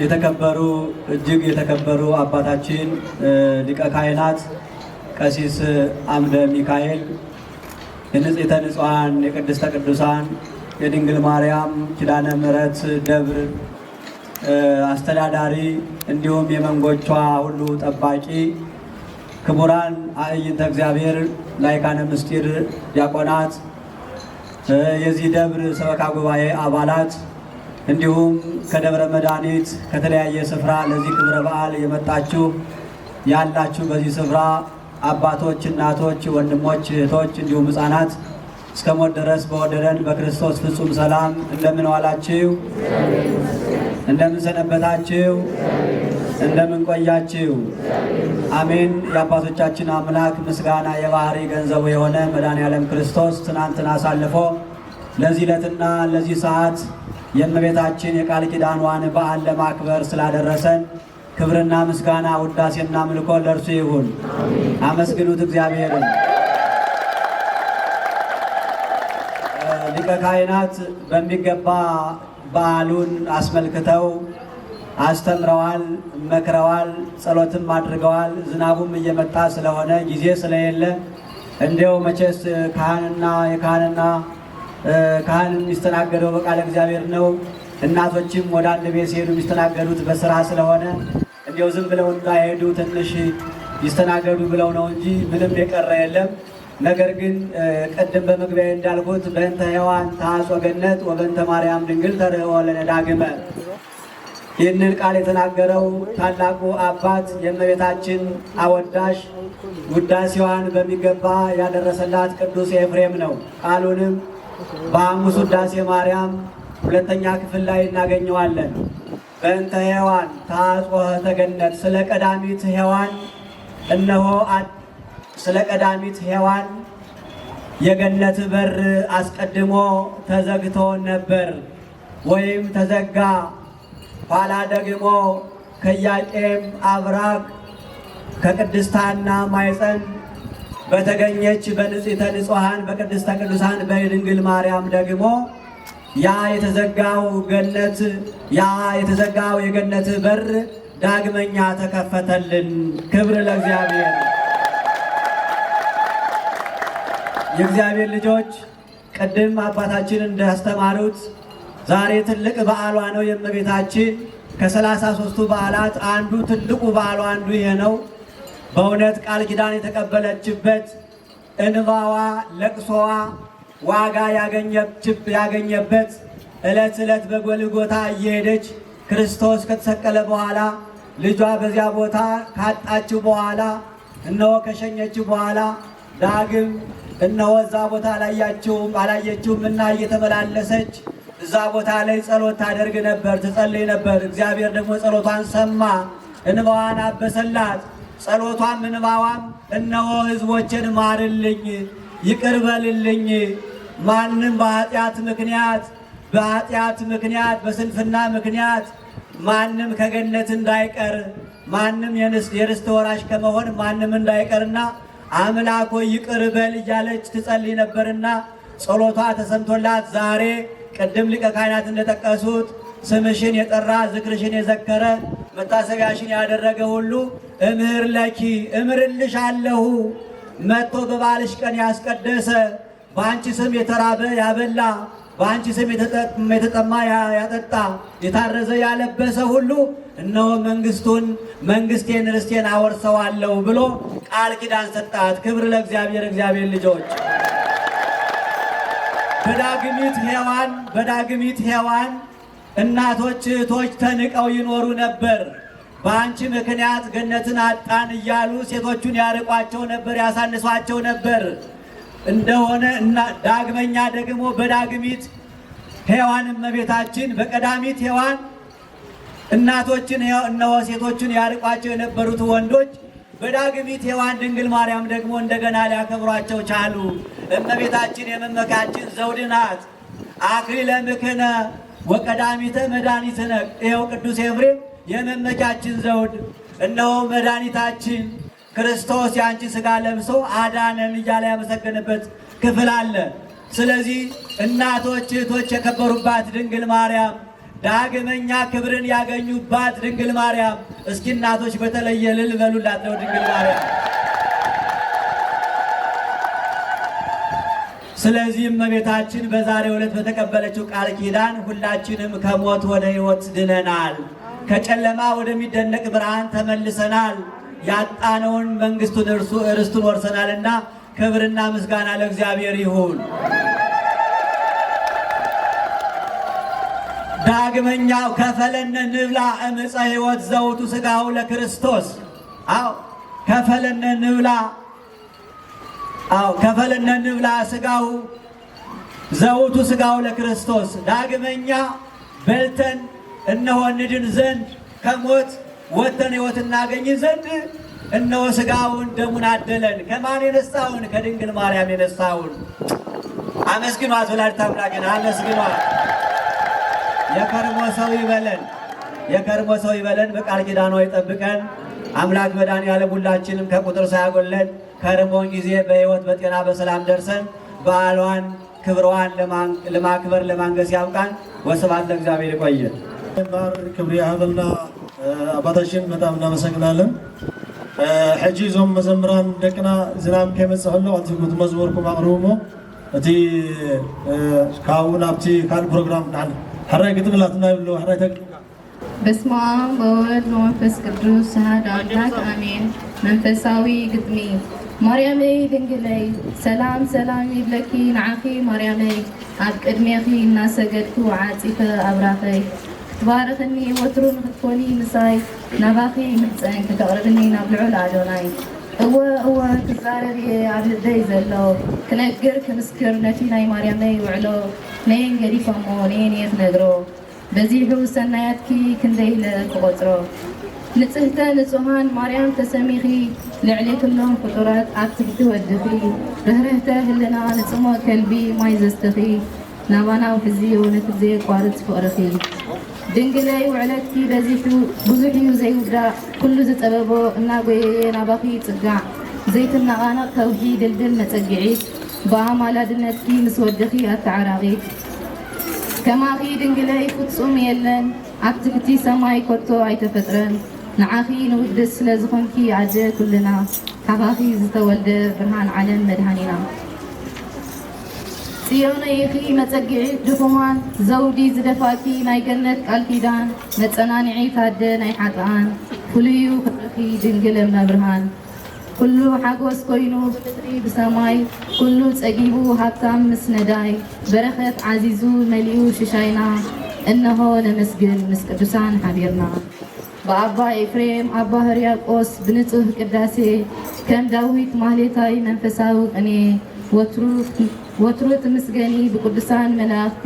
የተከበሩ እጅግ የተከበሩ አባታችን ሊቀ ካህናት ቀሲስ አምደ ሚካኤል የንጽሕተ ንጹሐን የቅድስተ ቅዱሳን የድንግል ማርያም ኪዳነ ምሕረት ደብር አስተዳዳሪ እንዲሁም የመንጎቿ ሁሉ ጠባቂ ክቡራን አዕይንተ እግዚአብሔር ላይካነ ምስጢር ዲያቆናት የዚህ ደብር ሰበካ ጉባኤ አባላት እንዲሁም ከደብረ መድኃኒት ከተለያየ ስፍራ ለዚህ ክብረ በዓል የመጣችሁ ያላችሁ በዚህ ስፍራ አባቶች፣ እናቶች፣ ወንድሞች፣ እህቶች እንዲሁም ሕፃናት እስከ ሞት ድረስ በወደደን በክርስቶስ ፍጹም ሰላም እንደምን ዋላችሁ? እንደምን ሰነበታችሁ? እንደምን ቆያችሁ? አሜን። የአባቶቻችን አምላክ ምስጋና የባህሪ ገንዘቡ የሆነ መድኃኔዓለም ክርስቶስ ትናንትን አሳልፎ ለዚህ ዕለትና ለዚህ ሰዓት የእመቤታችን የቃል ኪዳኗን በዓል ለማክበር ስላደረሰን ክብርና ምስጋና ውዳሴና ምልኮ ለእርሱ ይሁን። አመስግኑት እግዚአብሔርን። ሊቀ ካህናት በሚገባ በዓሉን አስመልክተው አስተምረዋል፣ መክረዋል፣ ጸሎትም አድርገዋል። ዝናቡም እየመጣ ስለሆነ ጊዜ ስለሌለ እንዲያው መቼስ ካህንና የካህንና እ፣ ካህን የሚስተናገደው በቃለ እግዚአብሔር ነው። እናቶችም ወደ አንድ ቤት ሲሄዱ የሚስተናገዱት በስራ ስለሆነ እንዲያው ዝም ብለው እንዳይሄዱ ትንሽ ይስተናገዱ ብለው ነው እንጂ ምንም የቀረ የለም። ነገር ግን እ፣ ቅድም በመግቢያ እንዳልኩት በእንተ ሔዋን ተሐጽኦ ገነት ወበእንተ ማርያም ድንግል ተርእዮ ለነ ዳግመ። ይህንን ቃል የተናገረው ታላቁ አባት የእመቤታችን አወዳሽ ውዳሴዋን በሚገባ ያደረሰላት ቅዱስ ኤፍሬም ነው። ቃሉንም በሐሙስ ውዳሴ ማርያም ሁለተኛ ክፍል ላይ እናገኘዋለን። በእንተ ሔዋን ተሐጽኦ ኆኅተ ገነት፣ ስለ ቀዳሚት ሔዋን እነሆ አድ-፣ ስለ ቀዳሚት ሔዋን የገነት በር አስቀድሞ ተዘግቶ ነበር ወይም ተዘጋ። ኋላ ደግሞ ከኢያቄም አብራክ ከቅድስት ሐና ማይፀን በተገኘች በንጽሕተ ንጹሐን በቅድስተ ቅዱሳን በድንግል ማርያም ደግሞ ያ የተዘጋው ገነት፣ ያ የተዘጋው የገነት በር ዳግመኛ ተከፈተልን። ክብር ለእግዚአብሔር። የእግዚአብሔር ልጆች፣ ቅድም አባታችን እንዳስተማሩት ዛሬ ትልቅ በዓሏ ነው የእመቤታችን። ከ33ቱ በዓላት አንዱ ትልቁ በዓሏ አንዱ ይሄ ነው። በእውነት ቃል ኪዳን የተቀበለችበት፣ እንባዋ፣ ለቅሶዋ ዋጋ ያገኘችብ-፣ ያገኘበት፣ ዕለት ዕለት በጎልጎታ እየሄደች ክርስቶስ ከተሰቀለ በኋላ፣ ልጇ በዚያ ቦታ ካጣችው በኋላ፣ እነሆ ከሸኘችው በኋላ ዳግም እነሆ እዛ ቦታ አላያችውም፣ አላየችውም እና እየተመላለሰች እዛ ቦታ ላይ ጸሎት ታደርግ ነበር፣ ትጸልይ ነበር። እግዚአብሔር ደግሞ ጸሎቷን ሰማ፣ እንባዋን አበሰላት። ጸሎቷም እንባዋም «እነሆ ሕዝቦችን ማርልኝ፣ ይቅር በልልኝ፣ ማንም በኃጢአት ምክንያት፣ በኃጢአት ምክንያት፣ በስንፍና ምክንያት ማንም ከገነት እንዳይቀር፣ ማንም የንስ-፣ የርስት ወራሽ ከመሆን ማንም እንዳይቀርና አምላክ ሆይ ይቅር በል» እያለች ትጸልይ ነበርና ጸሎቷ ተሰምቶላት ዛሬ ቅድም ሊቀ ካህናት እንደጠቀሱት ስምሽን የጠራ ዝክርሽን የዘከረ መታሰቢያሽን ያደረገ ሁሉ «እምሕር ለኪ» እምርልሻለሁ፣ መጥቶ በበዓልሽ ቀን ያስቀደሰ፣ በአንቺ ስም የተራበ ያበላ፣ በአንቺ ስም የተጠ-፣ የተጠማ ያ-፣ ያጠጣ፣ የታረዘ ያለበሰ ሁሉ እነሆ መንግስቱን፣ «መንግስቴን ርስቴን አወርሰዋለሁ» ብሎ ቃል ኪዳን ሰጣት። ክብር ለእግዚአብሔር። እግዚአብሔር ልጆች፣ በዳግሚት ሔዋን፣ በዳግሚት ሔዋን እናቶች እህቶች ተንቀው ይኖሩ ነበር። «በአንቺ ምክንያት ገነትን አጣን» እያሉ ሴቶቹን ያርቋቸው ነበር፣ ያሳንሷቸው ነበር። እንደሆነ እና ዳግመኛ ደግሞ በዳግሚት ሔዋን እመቤታችን፣ በቀዳሚት ሔዋን እናቶችን ሔዋ-፣ እነሆ ሴቶቹን ያርቋቸው የነበሩት ወንዶች በዳግሚት ሔዋን ድንግል ማርያም ደግሞ እንደገና ሊያከብሯቸው ቻሉ። እመቤታችን የመመኪያችን ዘውድ ናት። «አክሊለ ምክነ ወቀዳሚተ መድኃኒትነ»፣ ይኸው ቅዱስ ኤፍሬም የመመኪያችን ዘውድ፣ እነሆ መድኃኒታችን ክርስቶስ የአንቺ ሥጋ ለብሶ አዳነን እያለ ያመሰገነበት ክፍል አለ። ስለዚህ እናቶች፣ እህቶች የከበሩባት ድንግል ማርያም፣ ዳግመኛ ክብርን ያገኙባት ድንግል ማርያም፣ እስኪ እናቶች በተለየ እልል በሉላት ነው ድንግል ማርያም። ስለዚህ እመቤታችን በዛሬው ዕለት በተቀበለችው ቃል ኪዳን ሁላችንም ከሞት ወደ ሕይወት ድነናል። ከጨለማ ወደሚደነቅ ብርሃን ተመልሰናል። ያጣነውን መንግስቱን እርሱ ርስቱን ወርሰናልና ክብርና ምስጋና ለእግዚአብሔር ይሁን። ዳግመኛው «ከፈለነ ንብላ እምፀ ሕይወት ዘውቱ ሥጋሁ ለክርስቶስ።» አዎ ከፈለነ ንብላ፣ አዎ ከፈለነ ንብላ ስጋው ዘውቱ ስጋው ለክርስቶስ። ዳግመኛ በልተን እነሆ እንድን ዘንድ፣ ከሞት ወጥተን ሕይወት እናገኝ ዘንድ እነሆ ስጋውን ደሙን አደለን። ከማን የነሳውን? ከድንግል ማርያም የነሳውን። አመስግኗት፣ ወላዲተ አምላክን አመስግኗት። የከርሞ ሰው ይበለን፣ የከርሞ ሰው ይበለን። በቃል ኪዳኗ ይጠብቀን አምላክ መድኃኔዓለም፣ ሁላችንም ከቁጥር ሳያጎለን ከርሞን ጊዜ በሕይወት በጤና በሰላም ደርሰን በዓሏን ክብሯን ለማን-፣ ለማክበር ለማንገስ ያብቃን። ወስብሐት ለእግዚአብሔር። ይቆየን። ማር ክብሪ ይሃበልና። አባታችን በጣም እናመሰግናለን። ሕጂ እዞም መዘምራን ደቅና ዝናም ከይመጽእ ከሎ እቲ መዝሙርኩም ኣቕርቡ እሞ እቲ ካብኡ ናብቲ ካልእ ፕሮግራም ንዓል ሕራይ ግጥም ላትና ይብሉ ሕራይ ተግ በስመ አብ ወወልድ ወመንፈስ ቅዱስ አሐዱ አምላክ አሜን። መንፈሳዊ ግጥሚ። ማርያመይ ድንግለይ ሰላም ሰላም ይብለኪ ንዓኺ ማርያመይ፣ ኣብ ቅድሜኺ እናሰገድኩ ዓጺፈ ኣብራኸይ። ክትባርኽኒ ወትሩ ንኽትኮኒ ምሳይ፣ ናባኺ ይምሕጸን ከተቕርብኒ ናብ ልዑል ኣዶናይ። እወ እወ ክዛረብ እየ ኣብ ልበይ ዘሎ፣ ክነግር ክምስክር ነቲ ናይ ማርያመይ ውዕሎ፣ ነየን ገዲፈሞ ነየን እየ ክነግሮ። በዚሑ ሰናያትኪ ክንደይ ኢለ ክቖጽሮ። ንጽህተ ንጹሃን ማርያም ተሰሚኺ፣ ልዕሊ ኩሎም ፍጡራት ኣብ ትሕቲ ወድኺ። ርህርህተ ህልና ንጽሞ ከልቢ ማይ ዘስተኺ፣ ናባና ውሕዝዮ ነቲ ብዘየቋርጽ ፍቕርኺ። ድንግለይ ውዕለትኪ በዚሑ ብዙሕ እዩ ዘይውዳእ፣ ኩሉ ዝጠበቦ እናጎየየ ናባኺ ይጽጋዕ። ዘይትነቓነቕ ከውሒ ድልድል መጸግዒት፣ ብኣማላድነትኪ ምስ ወድኺ ኣተዓራቒት። ከማኺ ድንግለይ ፍጹም የለን፣ ኣብ ትሕቲ ሰማይ ከቶ ኣይተፈጥረን። ንዓኺ ንውድስ ስለ ዝኾንኪ ኣደ ኩልና፣ ካባኺ ዝተወልደ ብርሃን ዓለም መድሃኒና። ጽዮነይ ኢኺ መጸግዒት ድኹማን፣ ዘውዲ ዝደፋኪ ናይ ገነት ቃል ኪዳን፣ መጸናንዒት ኣደ ናይ ሓጥኣን፣ ፍሉዩ ክብርኺ ድንግል እመ ብርሃን። ኩሉ ሓጎስ ኮይኑ ብምድሪ ብሰማይ፣ ኩሉ ጸጊቡ ሃብታም ምስ ነዳይ፣ በረኸት ዓዚዙ መሊኡ ሽሻይና፣ እነሆ ነመስግን ምስ ቅዱሳን ሓቢርና። ብኣባ ኤፍሬም ኣባ ህርያቆስ ብንጹህ ቅዳሴ፣ ከም ዳዊት ማህሌታይ መንፈሳዊ ቅኔ፣ ወትሩ ትምስገኒ ብቅዱሳን መላእኽቲ፣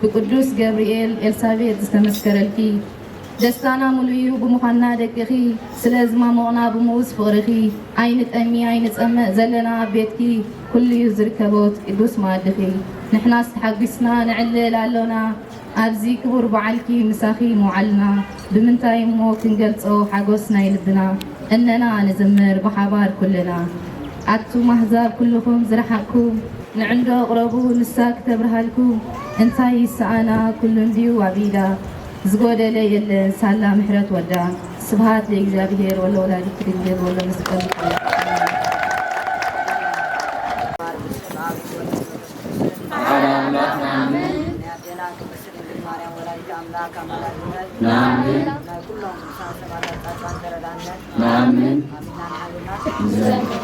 ብቅዱስ ገብርኤል ኤልሳቤጥ ዝተመስከረልኪ። ደስታና ሙሉእ እዩ ብምዃንና ደቅኺ፣ ስለ ዝማሞቕና ብምኡዝ ፍቕርኺ። ኣይንጠሚ ኣይንጸምእ ዘለና ኣብ ቤትኪ፣ ኩሉ እዩ ዝርከቦ እቲ ቅዱስ መኣድኺ። ንሕናስ ተሓጒስና ንዕልል ኣሎና፣ ኣብዚ ክቡር በዓልኪ ምሳኺ ምውዓልና፣ ብምንታይ እሞ ክንገልጾ ሓጎስ ናይ ልብና? እነና ንዝምር ብሓባር ኩልና። ኣቱም ኣህዛብ ኩልኹም ዝረሓቕኩም፣ ንዕንዶ ቅረቡ ንሳ ክተብርሃልኩም። እንታይ ይሰኣና ኩሉ እንድዩ ኣብ ኢዳ፣ ዝጎደለ የለን ሳላ ምሕረት ወዳ። ስብሃት ለእግዚኣብሔር ወለወላዲቱ ድንግል ወለመስቀሉ ክቡር። ሓደ ኣምላኽ ንኣምን። ናይ ኣዴና ቅድስት ድንግል ማርያም ወላዲተ ኣምላክ ኣማላድነት። ንኣምን። ናይ ኩሎም ቅዱሳን ሰማዕታት ጻድቃን ተረዳነት። ንኣምን። ኣሚና ንሓልና። ንዘምር።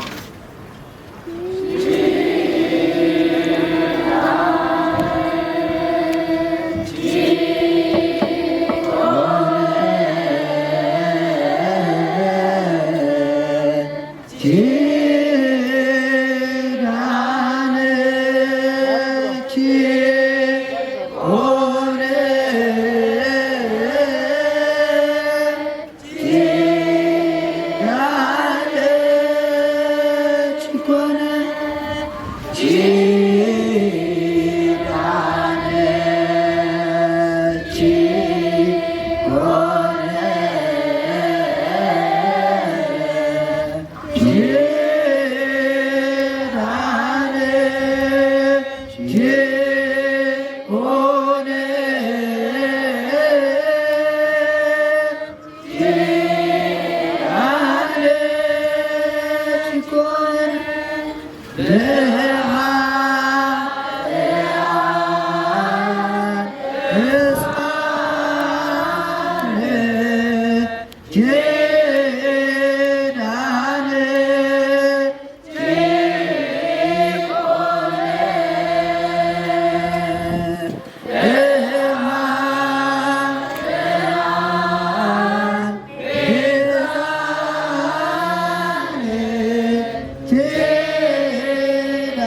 ኪዳነ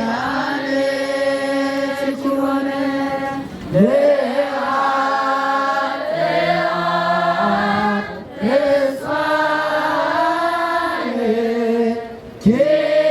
ትኩን ለኃጢአት ተስፋየ ኪዳነ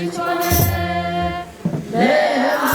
ትኩን ለኃጢአት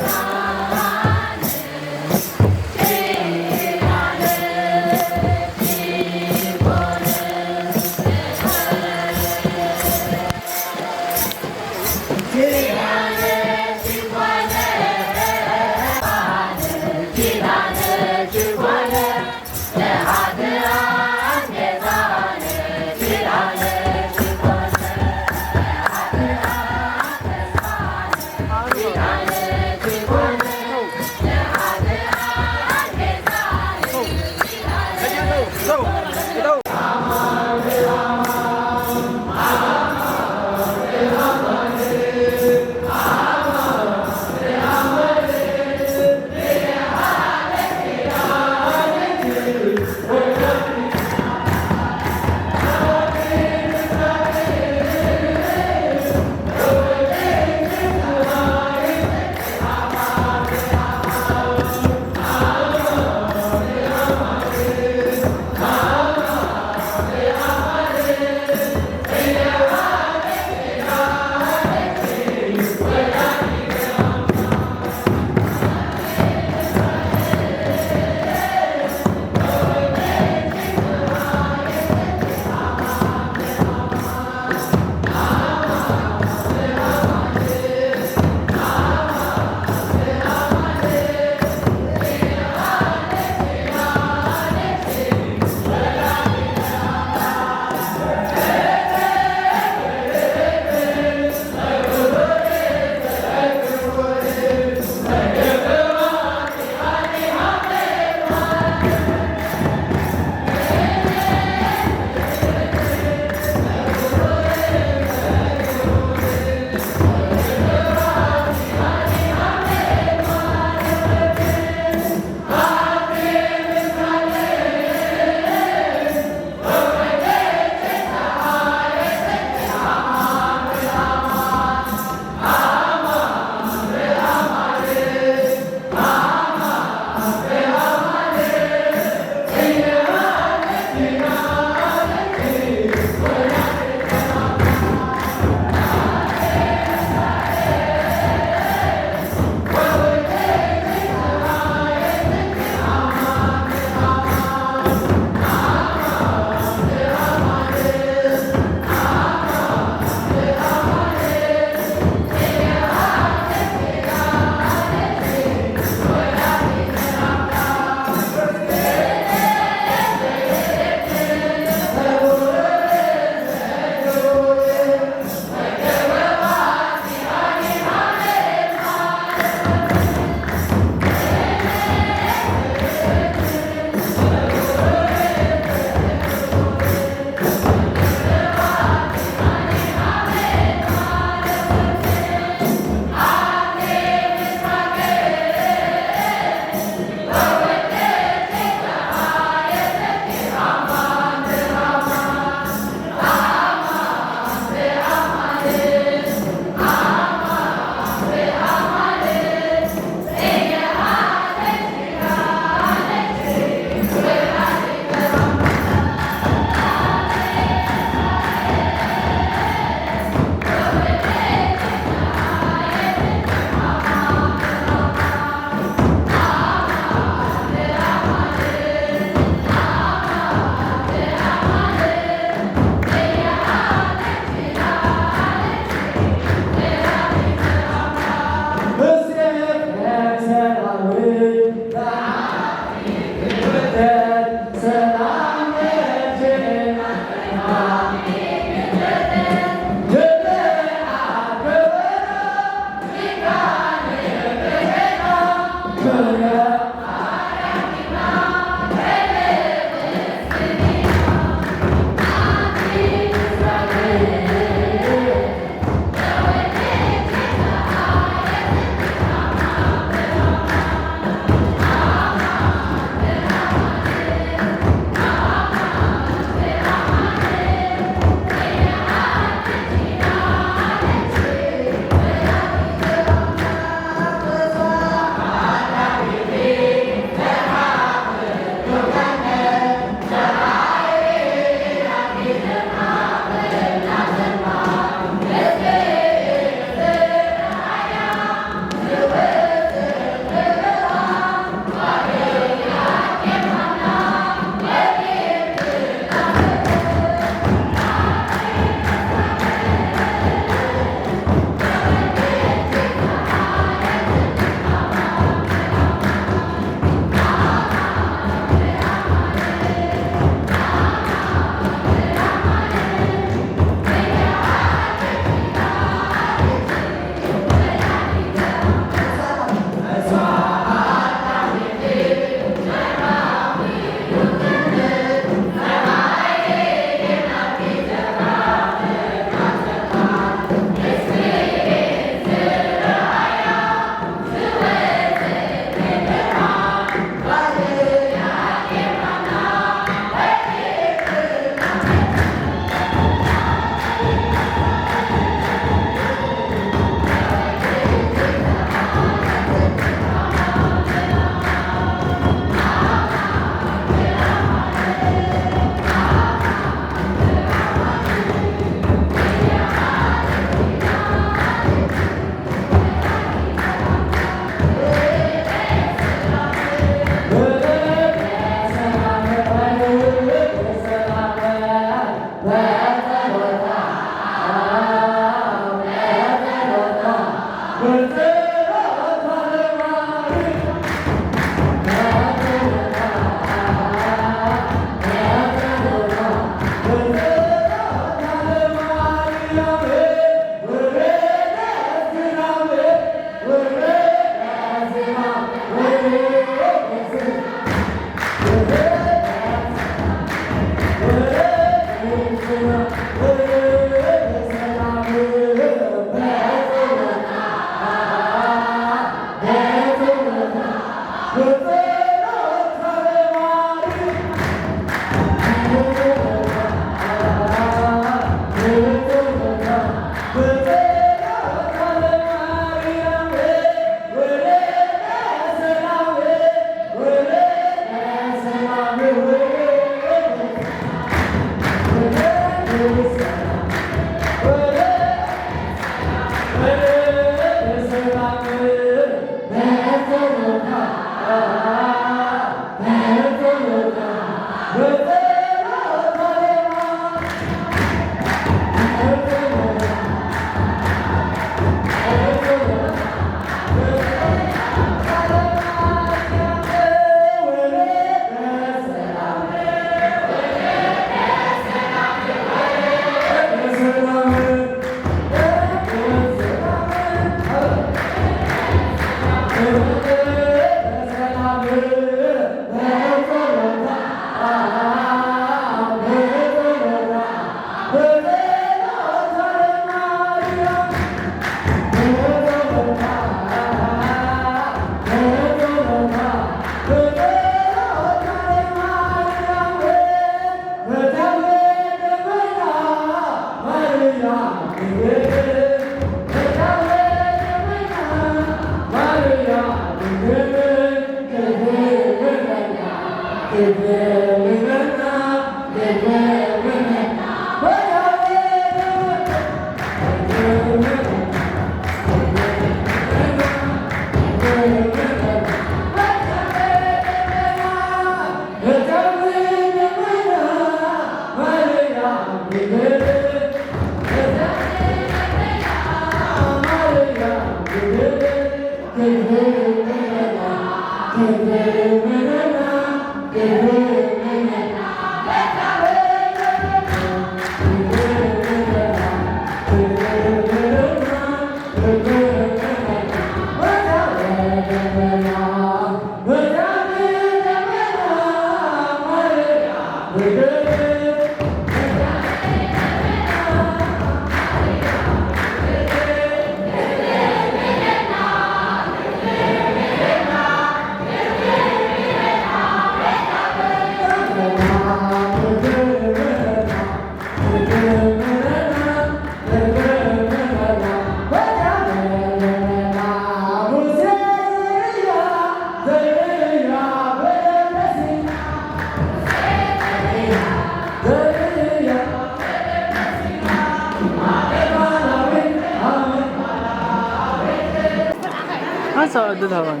ሓንሳብ ዕድል ሃባኒ።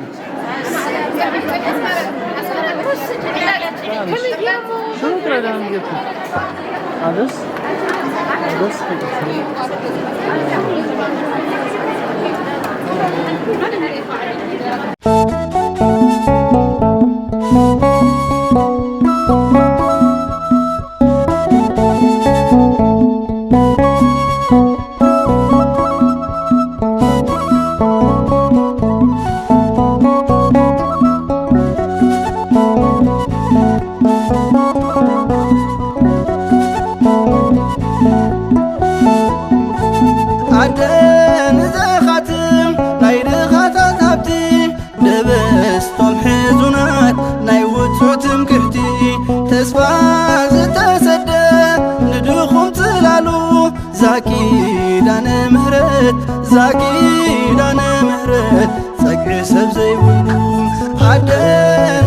ሽሩ ጥራይ ደኣ ንጌርኩ። ኣደስ? ኣደስ? ኣደ ንዘኻትም ናይ ድኻታት ሃብቲ፣ ደበስቶም ሕዙናት ናይ ውጹዕ ትምክሕቲ፣ ተስፋ ዝተሰደ ንድኹም ጽላሉ፣ ዛኪዳነ ምህረት፣ ዛኪዳነ ምህረት፣ ጸግዒ ሰብ ዘይብሉ፣ ኣደ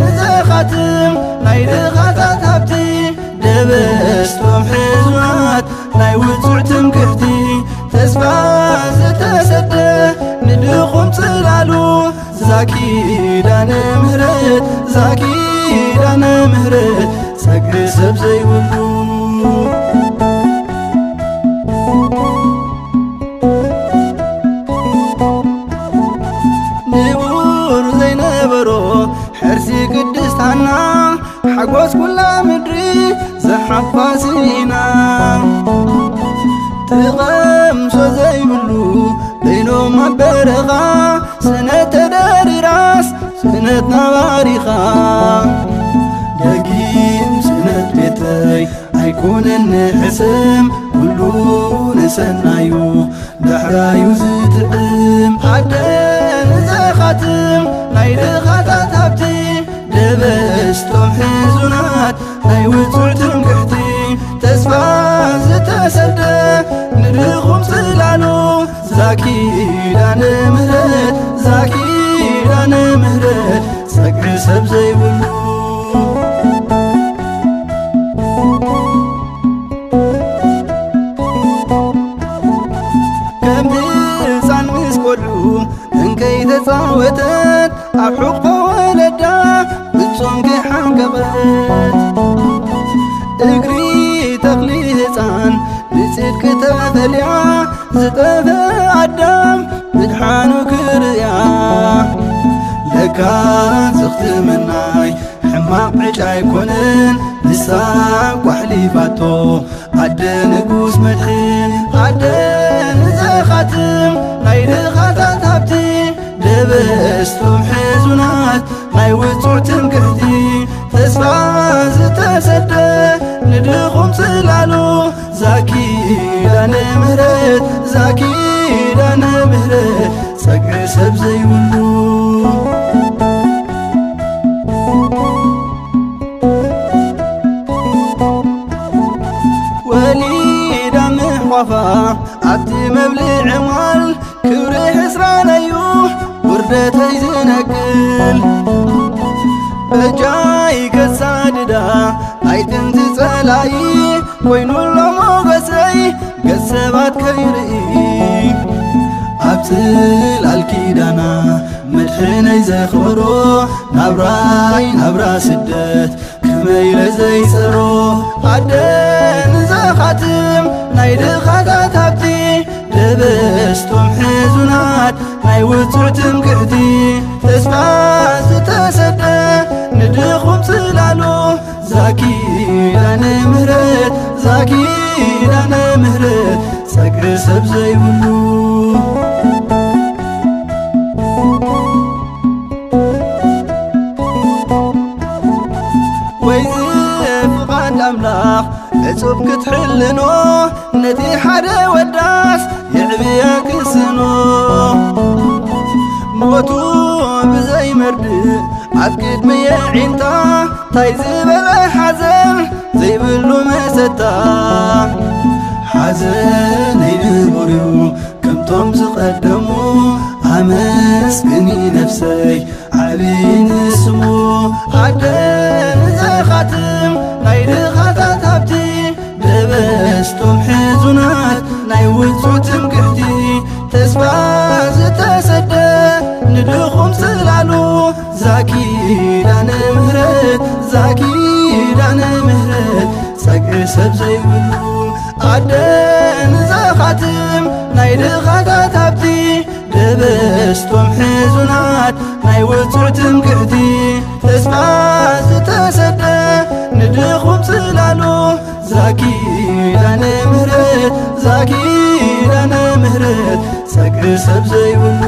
ንዘኻትም ናይ ድኻታት ሃብቲ፣ ደበስቶም ሕዙናት ናይ ውጹዕ ትምክሕቲ፣ ተስፋ ዝተሰደ ንድኹም ጽላሉ፣ ዛኪዳነ ምህረት፣ ዛኪዳነ ምህረት፣ ጸግዒ ሰብ ዘይብሉ። ንቡር ዘይነበሮ ሕርሲ ቅድስት ሃና፣ ሓጎስ ኩላ ምድሪ ዝሓፋ ሲና። ትቐምሶ ዘይብሉ በይኖም ኣብ በረኻ፣ ስእነት ተደሪራስ ስእነት ናባሪኻ። ደጊም ስእነት ቤተይ ኣይኮነን ንሕስም፣ ኩሉ ንሰናዩ ዳሕራዩ ዝጥዕም። ኣደ ንዘኻትም ናይ ድኻታት ሃብቲ፣ ደበስቶም ሕዙናት ናይ ውጹዕ ትምክሕቲ፣ ተስፋ ዝተሰደ ንድኹም ጽላሉ፣ ዛኪዳነ ምህረት፣ ዛኪዳነ ምህረት፣ ጸግዒ ሰብ ዘይብሉ። ከም ህፃን እንከይተጻወተት ኣብ ሕቆ ወለዳ ፍጹም ከይሓንቀቐት፣ እግሪ ተኽሊ ህፃን ንጽድቂ ተፈልያ፣ ዝጠፍአ ኣዳም ምድሓኑ ክርእያ። ለካ ዘኽትመናይ ሕማቕ ዕጫ ኣይኮነን፣ ንሳ እኳ ኣሕሊፋቶ ኣደ ንጉስ መድሕን፣ ኣደ ንዘኻትም ናይ ድኻታት ሃብቲ፣ ደበስቶም ሕዙናት ናይ ውጹዕ ትምክሕቲ፣ ተስፋ ዝተሰደ ንድኹም ጽላሉ፣ ዛኪዳነ ምህረት፣ ዛኪዳነ ምህረት፣ ጸግዒ ሰብ ዘይብሉ። ወሊዳ ምሕቋፋ ኣብቲ መብልዒ ጓል፣ ክብሪ ሕስራነዩ ውርደተይ ዝነቅል። በጃይ ከሳድዳ ናይ ጥንቲ ጸላኢ፣ ኮይኑ ኣሎ ሞገሰይ ገጽ ሰባት ከይርኢ። ኣብ ጽላል ኪዳና መድሕነይ ዘኽበሮ፣ ናብራይ ናብራ ስደት ከመይ ኢለ ዘይጸሮ። ኣደ ንዘኻትም ናይ ድኻታት ሃብቲ፣ ደበስቶም ሕዙናት ናይ ውጹዕ ትምክሕቲ፣ ተስፋ ዝተሰደ ንድኹም ጽላሉ፣ ዛኪዳነ ምህረት፣ ዛኪዳነ ምህረት፣ ጸግዒ ሰብ ዘይብሉ። ወይዚ ፍቓድ ኣምላኽ ዕጹብ ክትሕልኖ፣ ነቲ ሓደ ወዳስ የዕብየ ክስኖ። ሞቱ ብዘይ መርድእ ኣብ ቅድሚ የዒንታ፣ ታይ ዝበለ ሓዘን ዘይብሉ መሰታ። ሓዘነይ ንቡር እዩ ከምቶም ዝቐደሙ፣ ኣመስግኒ ነፍሰይ ዓቢ ንስሙ። ኣደ ንዘኻትም ናይ ድኻታት ሃብቲ፣ ደበስቶም ሕዙናት ናይ ውጹዕ ትምክሕቲ፣ ተስፋ ዝተሰደ ንድኹም ጽላሉ፣ ዛኪዳነ ምህረት፣ ዛኪዳነ ምህረት፣ ጸግዒ ሰብ ዘይብሉ። ኣደ ንዘኻትም ናይ ድኻታት ሃብቲ፣ ደበስቶም ሕዙናት ናይ ውጹዕ ትምክሕቲ፣ ተስፋ ዝተሰደ ንድኹም ጽላሉ፣ ዛኪዳነ ምህረት፣ ዛኪዳነ ምህረት፣ ጸግዒ ሰብ ዘይብሉ።